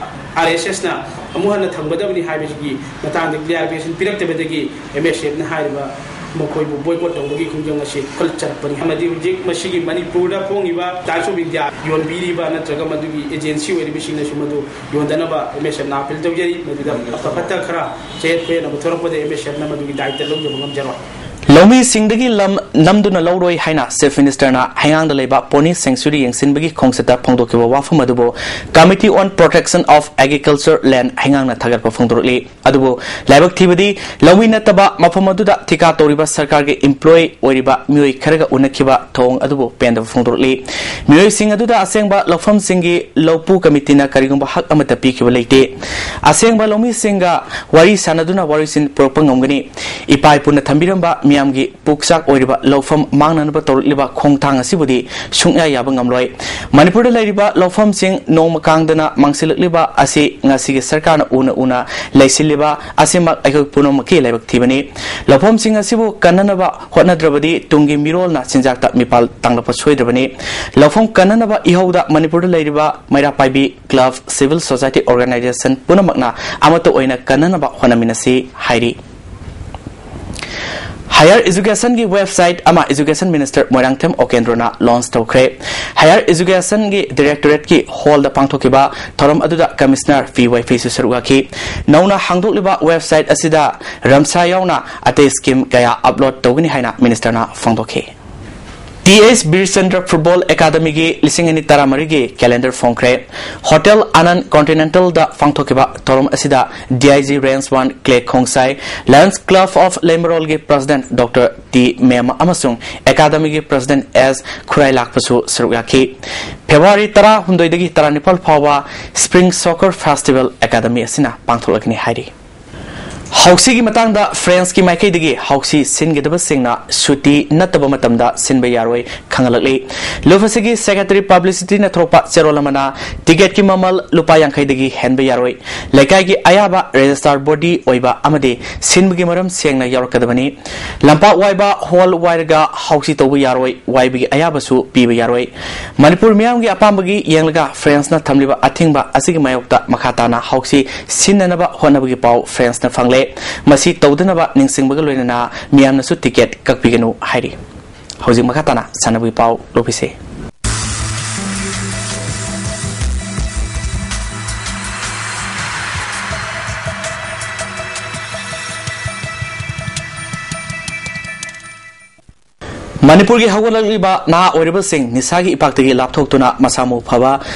RSSꯅ ꯑꯃꯨꯛ ꯍꯟꯅ ꯊꯝꯒꯗꯕꯅꯤ ꯍꯥꯏꯕꯁꯤꯒꯤ ꯃꯇꯥꯡꯗ clarification ꯄꯤꯔꯛꯇꯕꯗꯒꯤ MSFꯅ ꯍꯥꯏꯔꯤꯕ ꯃꯈꯣꯏꯕꯨ boycott ꯇꯧꯕꯒꯤ ꯈꯣꯡꯖꯪ ꯑꯁꯤ ꯈꯨꯜꯆꯔꯛꯄꯅꯤ꯫ ꯑꯃꯗꯤ ꯍꯧꯖꯤꯛ ꯃꯁꯤꯒꯤ ꯃꯅꯤꯄꯨꯔꯗ ꯐꯣꯡꯉꯤꯕ Times of India ꯌꯣꯟꯕꯤꯔꯤꯕ ꯅꯠꯇ꯭ꯔꯒ ꯃꯗꯨꯒꯤ agency ꯑꯣꯏꯔꯤꯕꯁꯤꯡꯅꯁꯨ ꯃꯗꯨ ꯌꯣꯟꯗꯅꯕ MSFꯅ appeal ꯇꯧꯖꯔꯤ꯫ ꯃꯗꯨꯗ ꯑꯐ ꯐꯠꯇ ꯈꯔ ꯆꯌꯦꯠ ꯈꯣꯏꯌꯦꯠꯅꯕ ꯊꯣꯔꯛꯄꯗ MSFꯅ ꯃꯗꯨꯒꯤ ꯗꯥꯏꯇ ꯂꯧꯖꯕ ꯉꯝꯖꯔꯣꯏ꯫ ꯂꯧꯃꯤꯁꯤꯡꯗꯒꯤ ꯂꯝ ꯅꯝꯗꯨꯅ ꯂꯧꯔꯣꯏ ꯍꯥꯏꯅ Chief Ministerꯅ ꯍꯩꯉꯥꯡꯗ ꯂꯩꯕ pony sanctuary ꯌꯦꯡꯁꯤꯟꯕꯒꯤ ꯈꯣꯡꯆꯠꯇ ꯐꯣꯡꯗꯣꯛꯈꯤꯕ ꯋꯥꯐꯝ ꯑꯗꯨꯕꯨ Committee on Protection of Agriculture Land ꯍꯩꯉꯥꯡꯅ ꯊꯥꯒꯠꯄ ꯐꯣꯡꯗꯣꯔꯛꯂꯤ꯫ ꯑꯗꯨꯕꯨ ꯂꯥꯏꯕꯛ ꯊꯤꯕꯗꯤ, ꯂꯧꯃꯤ ꯅꯠꯇꯕ ꯃꯐꯝ ꯑꯗꯨꯗ ꯊꯤꯀꯥ ꯇꯧꯔꯤꯕ ꯁꯔꯀꯥꯔꯒꯤ employee ꯑꯣꯏꯔꯤꯕ ꯃꯤꯑꯣꯏ ꯈꯔꯒ ꯎꯅꯈꯤꯕ ꯊꯧꯑꯣꯡ ꯑꯗꯨꯕꯨ ꯄꯦꯟꯗꯕ ꯐꯣꯡꯗꯣꯔꯛꯂꯤ꯫ ꯃꯤꯑꯣꯏꯁꯤꯡ ꯑꯗꯨꯗ ꯑꯁꯦꯡꯕ ꯂꯧꯐꯝꯁꯤꯡꯒꯤ ꯂꯧꯄꯨ committeeꯅ ꯀꯔꯤꯒꯨꯝꯕ ꯍꯛ ꯑꯃꯠꯇ ꯄꯤꯈꯤꯕ ꯂꯩꯇꯦ꯫ ꯑꯁꯦꯡꯕ ꯂꯧꯃꯤꯁꯤꯡꯒ ꯋꯥꯔꯤ ꯁꯥꯟꯅꯗꯨꯅ ꯋꯥꯔꯣꯏꯁꯤꯟ ꯄꯨꯔꯛꯄ ꯉꯝꯒꯅꯤ꯫ ꯏꯄꯥ ꯏꯄꯨꯅ ꯊꯝꯕꯤꯔꯝꯕ ꯃꯤꯌꯥꯝꯒꯤ ꯄꯨꯛꯆꯥꯛ ꯑꯣꯏꯔꯤꯕ ꯂꯧꯐꯝ ꯃꯥꯡꯅꯅꯕ ꯇꯧꯔꯛꯂꯤꯕ ꯈꯣꯡꯊꯥꯡ ꯑꯁꯤꯕꯨꯗꯤ ꯁꯨꯡꯌꯥ ꯌꯥꯕ ꯉꯝꯂꯣꯏ꯫ ꯃꯅꯤꯄꯨꯔꯗ ꯂꯩꯔꯤꯕ ꯂꯧꯐꯝꯁꯤꯡ ꯅꯣꯡꯃ ꯀꯥꯡꯗꯅ ꯃꯥꯡꯁꯤꯜꯂꯛꯂꯤꯕ ꯑꯁꯤ ꯉꯁꯤꯒꯤ ꯁꯔꯀꯥꯔꯅ ꯎꯅ ꯎꯅ ꯂꯩꯁꯤꯜꯂꯤꯕ ꯑꯁꯤꯃꯛ ꯑꯩꯈꯣꯏ ꯄꯨꯝꯅꯃꯛꯀꯤ ꯂꯥꯏꯕꯛ ꯊꯤꯕꯅꯤ꯫ ꯂꯧꯐꯝꯁꯤꯡ ꯑꯁꯤꯕꯨ ꯀꯟꯅꯅꯕ ꯍꯣꯠꯅꯗ꯭ꯔꯕꯗꯤ ꯇꯨꯡꯒꯤ ꯃꯤꯔꯣꯜꯅ ꯆꯤꯟꯖꯥꯛꯇ ꯃꯤꯄꯥꯜ ꯇꯥꯡꯂꯛꯄ ꯁꯣꯏꯗ꯭ꯔꯕꯅꯤ꯫ ꯂꯧꯐꯝ ꯀꯟꯅꯅꯕ ꯏꯍꯧꯗ ꯃꯅꯤꯄꯨꯔꯗ ꯂꯩꯔꯤꯕ ꯃꯩꯔꯥ ꯄꯥꯏꯕꯤ club, civil society organization ꯄꯨꯝꯅꯃꯛꯅ ꯑꯃꯠꯇ ꯑꯣꯏꯅ ꯀꯟꯅꯅꯕ ꯍꯣꯠꯅꯃꯤꯟꯅꯁꯤ ꯍꯥꯏꯔꯤ꯫ Higher Educationꯒꯤ website ꯑꯃ Education Minister ꯃꯣꯏꯔꯥꯡꯊꯦꯝ ꯑꯣꯀꯦꯟꯗ꯭ꯔꯣꯅ launch ꯇꯧꯈ꯭ꯔꯦ꯫ Higher Educationꯒꯤ Directorateꯀꯤ hallꯗ ꯄꯥꯡꯊꯣꯛꯈꯤꯕ ꯊꯧꯔꯝ ꯑꯗꯨꯗ Commissioner ꯄꯤ ꯋꯥꯏ ꯐꯤꯁꯨ ꯁꯔꯨꯛ ꯌꯥꯈꯤ꯫ ꯅꯧꯅ ꯍꯥꯡꯗꯣꯛꯂꯤꯕ website ꯑꯁꯤꯗ ꯔꯝꯁꯥ ꯌꯥꯎꯅ ꯑꯇꯩ scheme ꯀꯌꯥ upload ꯇꯧꯒꯅꯤ ꯍꯥꯏꯅ ministerꯅ ꯐꯣꯡꯗꯣꯛꯈꯤ꯫ ꯇꯤ ꯑꯦꯁ ꯕꯤꯔꯆꯟꯗ꯭ꯔ Football Academyꯒꯤ ꯂꯤꯁꯤꯡ ꯑꯅꯤ ꯇꯔꯥꯃꯔꯤꯒꯤ calendar ꯐꯣꯡꯈ꯭ꯔꯦ꯫ Hotel Anand Continentalꯗ ꯄꯥꯡꯊꯣꯛꯈꯤꯕ ꯊꯧꯔꯝ ꯑꯁꯤꯗ D I G Range one Clay Khongsai, Lions Club of ꯂꯩꯃꯔꯣꯜꯒꯤ President Doctor ꯇꯤ ꯃꯦꯝ ꯑꯃꯁꯨꯡ Academyꯒꯤ President ꯑꯦꯁ ꯈꯨꯔꯥꯏꯂꯥꯛꯄꯁꯨ ꯁꯔꯨꯛ ꯌꯥꯈꯤ꯫ February ꯇꯔꯥꯍꯨꯝꯗꯣꯏꯗꯒꯤ ꯇꯔꯥꯅꯤꯄꯥꯜ ꯐꯥꯎꯕ Spring Soccer Festival Academy ꯑꯁꯤꯅ ꯄꯥꯡꯊꯣꯛꯂꯒꯅꯤ ꯍꯥꯏꯔꯤ꯫ ꯍꯥꯎꯁꯤꯒꯤ ꯃꯇꯥꯡꯗ Franceꯀꯤ ꯃꯥꯏꯀꯩꯗꯒꯤ ꯍꯥꯎꯁꯤ ꯁꯤꯟꯒꯗꯕꯁꯤꯡꯅ ꯁꯨꯇꯤ ꯅꯠꯇꯕ ꯃꯇꯝꯗ ꯁꯤꯟꯕ ꯌꯥꯔꯣꯏ ꯈꯪꯍꯜꯂꯛꯂꯤ꯫ ꯂꯨꯞ ꯑꯁꯤꯒꯤ Secretary Publicityꯅ ꯊꯣꯛꯄ ꯆꯦꯔꯣꯜ ꯑꯃꯅ ticketꯀꯤ ꯃꯃꯜ ꯂꯨꯄꯥ ꯌꯥꯡꯈꯩꯗꯒꯤ ꯍꯦꯟꯕ ꯌꯥꯔꯣꯏ꯫ ꯂꯩꯀꯥꯏꯒꯤ ꯑꯌꯥꯕ registrar body ꯑꯣꯏꯕ ꯑꯃꯗꯤ ꯁꯤꯟꯕꯒꯤ ꯃꯔꯝ ꯁꯦꯡꯅ ꯌꯥꯎꯔꯛꯀꯗꯕꯅꯤ꯫ ꯂꯝꯄꯥꯛ ꯋꯥꯏꯕ, hall ꯋꯥꯏꯔꯒ ꯍꯥꯎꯁꯤ ꯇꯧꯕ ꯌꯥꯔꯣꯏ, ꯋꯥꯏꯕꯒꯤ ꯑꯌꯥꯕꯁꯨ ꯄꯤꯕ ꯌꯥꯔꯣꯏ꯫ ꯃꯅꯤꯄꯨꯔ ꯃꯤꯌꯥꯝꯒꯤ ꯑꯄꯥꯝꯕꯒꯤ ꯌꯦꯡꯂꯒ Franceꯅ ꯊꯝꯂꯤꯕ ꯑꯊꯤꯡꯕ ꯑꯁꯤꯒꯤ ꯃꯥꯌꯣꯛꯇ ꯃꯈꯥ ꯇꯥꯅ ꯍꯥꯎꯁꯤ ꯁꯤꯟꯅꯅꯕ ꯍꯣꯠꯅꯕꯒꯤ ꯄꯥꯎ Franceꯅ ꯐꯪꯂꯦ꯫ ꯃꯁꯤ ꯇꯧꯗꯅꯕ ꯅꯤꯡꯁꯤꯡꯕꯒ ꯂꯣꯏꯅꯅ ꯃꯤꯌꯥꯝꯅꯁꯨ ticket ꯀꯛꯄꯤꯒꯅꯨ ꯍꯥꯏꯔꯤ꯫ ꯍꯧꯖꯤꯛ ꯃꯈꯥ ꯇꯥꯅ ꯁꯥꯟꯅꯕꯒꯤ ꯄꯥꯎ ꯂꯧꯕꯤꯁꯤ꯫ ꯃꯅꯤꯄꯨꯔꯒꯤ ꯍꯧꯒꯠꯂꯛꯂꯤꯕ ꯅꯍꯥ ꯑꯣꯏꯔꯤꯕꯁꯤꯡ ꯅꯤꯁꯥꯒꯤ ꯏꯄꯥꯛꯇꯒꯤ ꯂꯥꯞꯊꯣꯛꯇꯨꯅ ꯃꯁꯥ ꯃꯎ ꯐꯕ,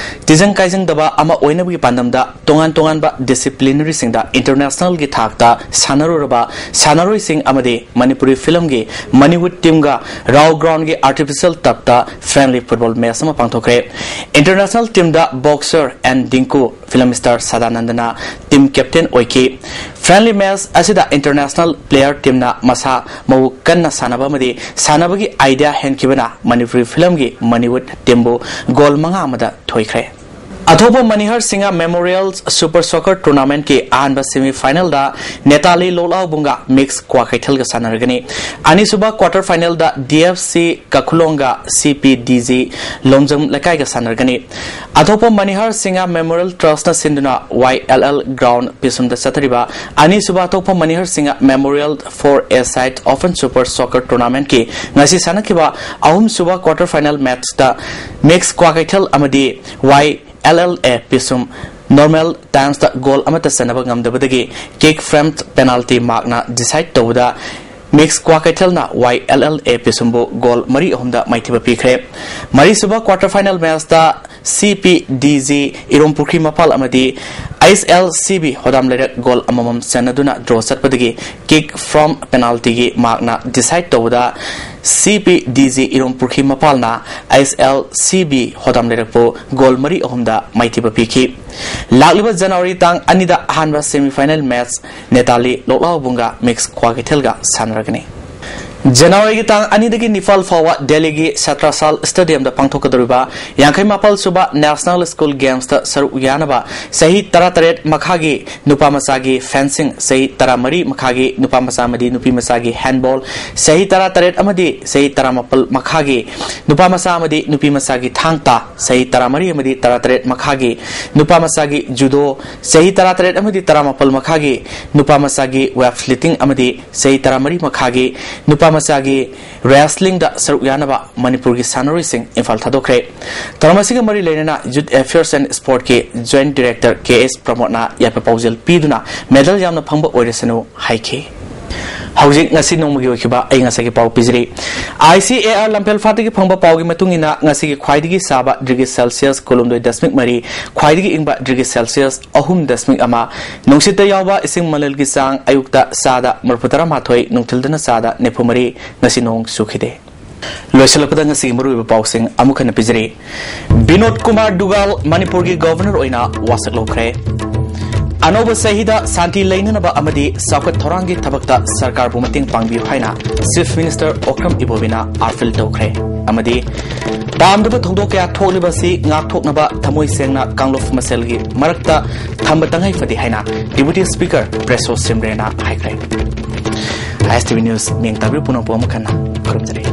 ꯇꯤꯖꯪ ꯀꯥꯏꯖꯪꯗꯕ ꯑꯃ ꯑꯣꯏꯅꯕꯒꯤ ꯄꯥꯟꯗꯝꯗ ꯇꯣꯉꯥꯟ ꯇꯣꯉꯥꯟꯕ disciplineryꯁꯤꯡꯗ internationalꯒꯤ ꯊꯥꯛꯇ ꯁꯥꯟꯅꯔꯨꯔꯕ ꯁꯥꯟꯅꯔꯣꯏꯁꯤꯡ ꯑꯃꯗꯤ Manipuri filmꯒꯤ Mannywood teamꯒ Rao Groundꯒꯤ artificial turfꯇ friendly football match ꯑꯃ ꯄꯥꯡꯊꯣꯛꯈ꯭ꯔꯦ꯫ International teamꯗ boxer N Dinku, film star ꯁꯗꯥꯅꯟꯗꯅ team captain ꯑꯣꯏꯈꯤ꯫ Friendly match ꯑꯁꯤꯗ international player teamꯅ ꯃꯁꯥ ꯃꯎ ꯀꯟꯅ ꯁꯥꯟꯅꯕ ꯑꯃꯗꯤ ꯁꯥꯟꯅꯕꯒꯤ idea ꯍꯦꯟꯈꯤꯕꯅ ꯃꯅꯤꯄꯨꯔꯤ filmꯒꯤ ꯃꯅꯤꯋꯨꯗ teamꯕꯨ goal ꯃꯉꯥ ꯑꯃꯗ ꯊꯣꯏꯈ꯭ꯔꯦ꯫ ꯑꯊꯣꯛꯄ ꯃꯅꯤꯍꯔ ꯁꯤꯡꯍ Memorial Super Soccer Tournamentꯀꯤ ꯑꯍꯥꯟꯕ semifinalꯗ ꯅꯦꯇꯥꯂꯤ ꯂꯣꯛꯂꯥꯎꯕꯨꯡꯒ ꯃꯤꯛꯁ ꯀ꯭ꯋꯥꯀꯩꯊꯦꯜꯒ ꯁꯥꯟꯅꯔꯒꯅꯤ꯫ ꯑꯅꯤꯁꯨꯕ quarter finalꯗ D F C ꯀꯈꯨꯂꯣꯡꯒ C P D G Longjam ꯂꯩꯀꯥꯏꯒ ꯁꯥꯟꯅꯔꯒꯅꯤ꯫ ꯑꯊꯣꯛꯄ ꯃꯅꯤꯍꯔ Singh Memorial Trustꯅ ꯁꯤꯟꯗꯨꯅ Y L L ground ꯄꯤꯁꯨꯝꯗ ꯆꯠꯊꯔꯤꯕ ꯑꯅꯤꯁꯨꯕ ꯑꯊꯣꯛꯄ ꯃꯅꯤꯍꯔ Singh Memorial Four-A-side Open Super Soccer Tournamentꯀꯤ ꯉꯁꯤ ꯁꯥꯟꯅꯈꯤꯕ ꯑꯍꯨꯝꯁꯨꯕ quarter final matchꯇ ꯃꯤꯛꯁ ꯀ꯭ꯋꯥꯀꯩꯊꯦꯜ ꯑꯃꯗꯤ Y L L A ꯄꯤꯁꯨꯝ normal timeꯁꯇ goal ꯑꯃꯠꯇ ꯆꯟꯅꯕ ꯉꯝꯗꯕꯗꯒꯤ kick from penalty markꯅ decide ꯇꯧꯕꯗ ꯃꯤꯛꯁ ꯀ꯭ꯋꯥꯀꯩꯊꯦꯜꯅ Y L L A ꯄꯤꯁꯨꯝꯕꯨ goal ꯃꯔꯤ ꯑꯍꯨꯝꯗ ꯃꯥꯏꯊꯤꯕ ꯄꯤꯈ꯭ꯔꯦ꯫ ꯃꯔꯤꯁꯨꯕ quarter final matchꯇ C P D G ꯏꯔꯣꯝꯄꯨꯈ꯭ꯔꯤ ꯃꯄꯥꯜ ꯑꯃꯗꯤ H L C B ꯍꯣꯗꯥꯝ ꯂꯩꯔꯛ goal ꯑꯃꯃꯝ ꯆꯟꯅꯗꯨꯅ draw ꯆꯠꯄꯗꯒꯤ kick from penaltyꯒꯤ markꯅ decide ꯇꯧꯕꯗ C P D G ꯏꯔꯣꯝꯄꯨꯈ꯭ꯔꯤ ꯃꯄꯥꯜꯅ H L C B ꯍꯣꯗꯥꯝ ꯂꯩꯔꯛꯄꯨ goal ꯃꯔꯤ ꯑꯍꯨꯝꯗ ꯃꯥꯏꯊꯤꯕ ꯄꯤꯈꯤ꯫ ꯂꯥꯛꯂꯤꯕ January ꯇꯥꯡ ꯑꯅꯤꯗ ꯑꯍꯥꯟꯕ semifinal match ꯅꯦꯇꯥꯂꯤ ꯂꯣꯛꯂꯥꯎꯕꯨꯡꯒ ꯃꯤꯛꯁ ꯀ꯭ꯋꯥꯀꯩꯊꯦꯜꯒ ꯁꯥꯟꯅꯔꯒꯅꯤ꯫ Januaryꯒꯤ ꯇꯥꯡ ꯑꯅꯤꯗꯒꯤ ꯅꯤꯄꯥꯜ ꯐꯥꯎꯕ ꯗꯦꯜꯂꯤꯒꯤ ꯁꯇ꯭ꯔꯁꯥꯜ Stadiumꯗ ꯄꯥꯡꯊꯣꯛꯀꯗꯧꯔꯤꯕ ꯌꯥꯡꯈꯩ ꯃꯥꯄꯜ ꯁꯨꯕ National School Gamesꯇ ꯁꯔꯨꯛ ꯌꯥꯅꯕ ꯆꯍꯤ ꯇꯔꯥꯇꯔꯦꯠ ꯃꯈꯥꯒꯤ ꯅꯨꯄꯥ ꯃꯆꯥꯒꯤ fencing, ꯆꯍꯤ ꯇꯔꯥꯃꯔꯤ ꯃꯈꯥꯒꯤ ꯅꯨꯄꯥ ꯃꯆꯥ ꯑꯃꯗꯤ ꯅꯨꯄꯤ ꯃꯆꯥꯒꯤ handball, ꯆꯍꯤ ꯇꯔꯥꯇꯔꯦꯠ ꯑꯃꯗꯤ ꯆꯍꯤ ꯇꯔꯥꯃꯥꯄꯜ ꯃꯈꯥꯒꯤ ꯅꯨꯄꯥ ꯃꯆꯥ ꯑꯃꯗꯤ ꯅꯨꯄꯤ ꯃꯆꯥꯒꯤ ꯊꯥꯡ ꯇꯥ, ꯆꯍꯤ ꯇꯔꯥꯃꯔꯤ ꯑꯃꯗꯤ ꯇꯔꯥꯇꯔꯦꯠ ꯃꯈꯥꯒꯤ ꯅꯨꯄꯥ ꯃꯆꯥꯒꯤ judo, ꯆꯍꯤ ꯇꯔꯥꯇꯔꯦꯠ ꯑꯃꯗꯤ ꯇꯔꯥꯃꯥꯄꯜ ꯃꯈꯥꯒꯤ ꯅꯨꯄꯥ ꯃꯆꯥꯒꯤ weightlifting ꯑꯃꯗꯤ ꯆꯍꯤ ꯇꯔꯥꯃꯔꯤ ꯃꯈꯥꯒꯤ ꯅꯨꯄꯥ ꯃꯆꯥꯒꯤ wrestlingꯗ ꯁꯔꯨꯛ ꯌꯥꯅꯕ ꯃꯅꯤꯄꯨꯔꯒꯤ ꯁꯥꯟꯅꯔꯣꯏꯁꯤꯡ ꯏꯝꯐꯥꯜ ꯊꯥꯗꯣꯛꯈ꯭ꯔꯦ꯫ ꯊꯧꯔꯝ ꯑꯁꯤꯒ ꯃꯔꯤ ꯂꯩꯅꯅ Youth Affairs and Sportꯀꯤ Joint Director K S ꯄ꯭ꯔꯃꯣꯗꯅ ꯌꯥꯏꯐ ꯄꯥꯎꯖꯦꯜ ꯄꯤꯗꯨꯅ medal ꯌꯥꯝꯅ ꯐꯪꯕ ꯑꯣꯏꯔꯁꯅꯨ ꯍꯥꯏꯈꯤ꯫ ꯍꯧꯖꯤꯛ ꯉꯁꯤ ꯅꯣꯡꯃꯒꯤ ꯑꯣꯏꯈꯤꯕ ꯑꯏꯪ ꯑꯁꯥꯒꯤ ꯄꯥꯎ ꯄꯤꯖꯔꯤ꯫ I C A R ꯂꯝꯐꯦꯜ ꯐꯥꯠꯇꯒꯤ ꯐꯪꯕ ꯄꯥꯎꯒꯤ ꯃꯇꯨꯡ ꯏꯟꯅ ꯉꯁꯤꯒꯤ ꯈ꯭ꯋꯥꯏꯗꯒꯤ ꯁꯥꯕ degree Celsius ꯀꯨꯟꯍꯨꯝꯗꯣꯏ ꯗꯁꯃꯤꯛ ꯃꯔꯤ, ꯈ꯭ꯋꯥꯏꯗꯒꯤ ꯏꯪꯕ degree Celsius ꯑꯍꯨꯝ ꯗꯁꯃꯤꯛ ꯑꯃ, ꯅꯨꯡꯁꯤꯠꯇ ꯌꯥꯎꯕ ꯏꯁꯤꯡ ꯃꯅꯤꯜꯒꯤ ꯆꯥꯡ ꯑꯌꯨꯛꯇ ꯆꯥꯗ ꯃꯔꯤꯐꯨ ꯇꯔꯥꯃꯥꯊꯣꯏ, ꯅꯨꯡꯊꯤꯜꯗꯅ ꯆꯥꯗ ꯅꯤꯐꯨ ꯃꯔꯤ, ꯉꯁꯤ ꯅꯣꯡ ꯆꯨꯈꯤꯗꯦ꯫ ꯂꯣꯏꯁꯤꯜꯂꯛꯄꯗ ꯉꯁꯤꯒꯤ ꯃꯔꯨꯑꯣꯏꯕ ꯄꯥꯎꯁꯤꯡ ꯑꯃꯨꯛ ꯍꯟꯅ ꯄꯤꯖꯔꯤ꯫ ꯕꯤꯅꯣꯗ ꯀꯨꯃꯥꯔ ꯗꯨꯒꯥꯜ ꯃꯅꯤꯄꯨꯔꯒꯤ Governor ꯑꯣꯏꯅ ꯋꯥꯁꯛ ꯂꯧꯈ꯭ꯔꯦ꯫ ꯑꯅꯧꯕ ꯆꯍꯤꯗ ꯁꯥꯟꯇꯤ ꯂꯩꯅꯅꯕ ꯑꯃꯗꯤ ꯆꯥꯎꯈꯠ ꯊꯧꯔꯥꯡꯒꯤ ꯊꯕꯛꯇ ꯁꯔꯀꯥꯔꯕꯨ ꯃꯇꯦꯡ ꯄꯥꯡꯕꯤꯌꯨ ꯍꯥꯏꯅ Chief Minister Okram Ibobiꯅ appeal ꯇꯧꯈ꯭ꯔꯦ꯫ ꯑꯃꯗꯤ ꯄꯥꯝꯗꯕ ꯊꯧꯗꯣꯛ ꯀꯌꯥ ꯊꯣꯛꯂꯤꯕ ꯑꯁꯤ ꯉꯥꯛꯊꯣꯛꯅꯕ ꯊꯃꯣꯏ ꯁꯦꯡꯅ ꯀꯥꯡꯂꯨꯞ ꯃꯁꯦꯜꯒꯤ ꯃꯔꯛꯇ ꯊꯝꯕ ꯇꯉꯥꯏ ꯐꯗꯦ ꯍꯥꯏꯅ Deputy Speaker Preso Simrena ꯍꯥꯏꯈ꯭ꯔꯦ꯫ ISTV News ꯃꯤꯡ ꯇꯥꯕꯤꯕ ꯄꯨꯝꯅꯃꯛꯄꯨ ꯑꯃꯨꯛ ꯍꯟꯅ ꯈꯨꯔꯨꯝꯖꯔꯤ꯫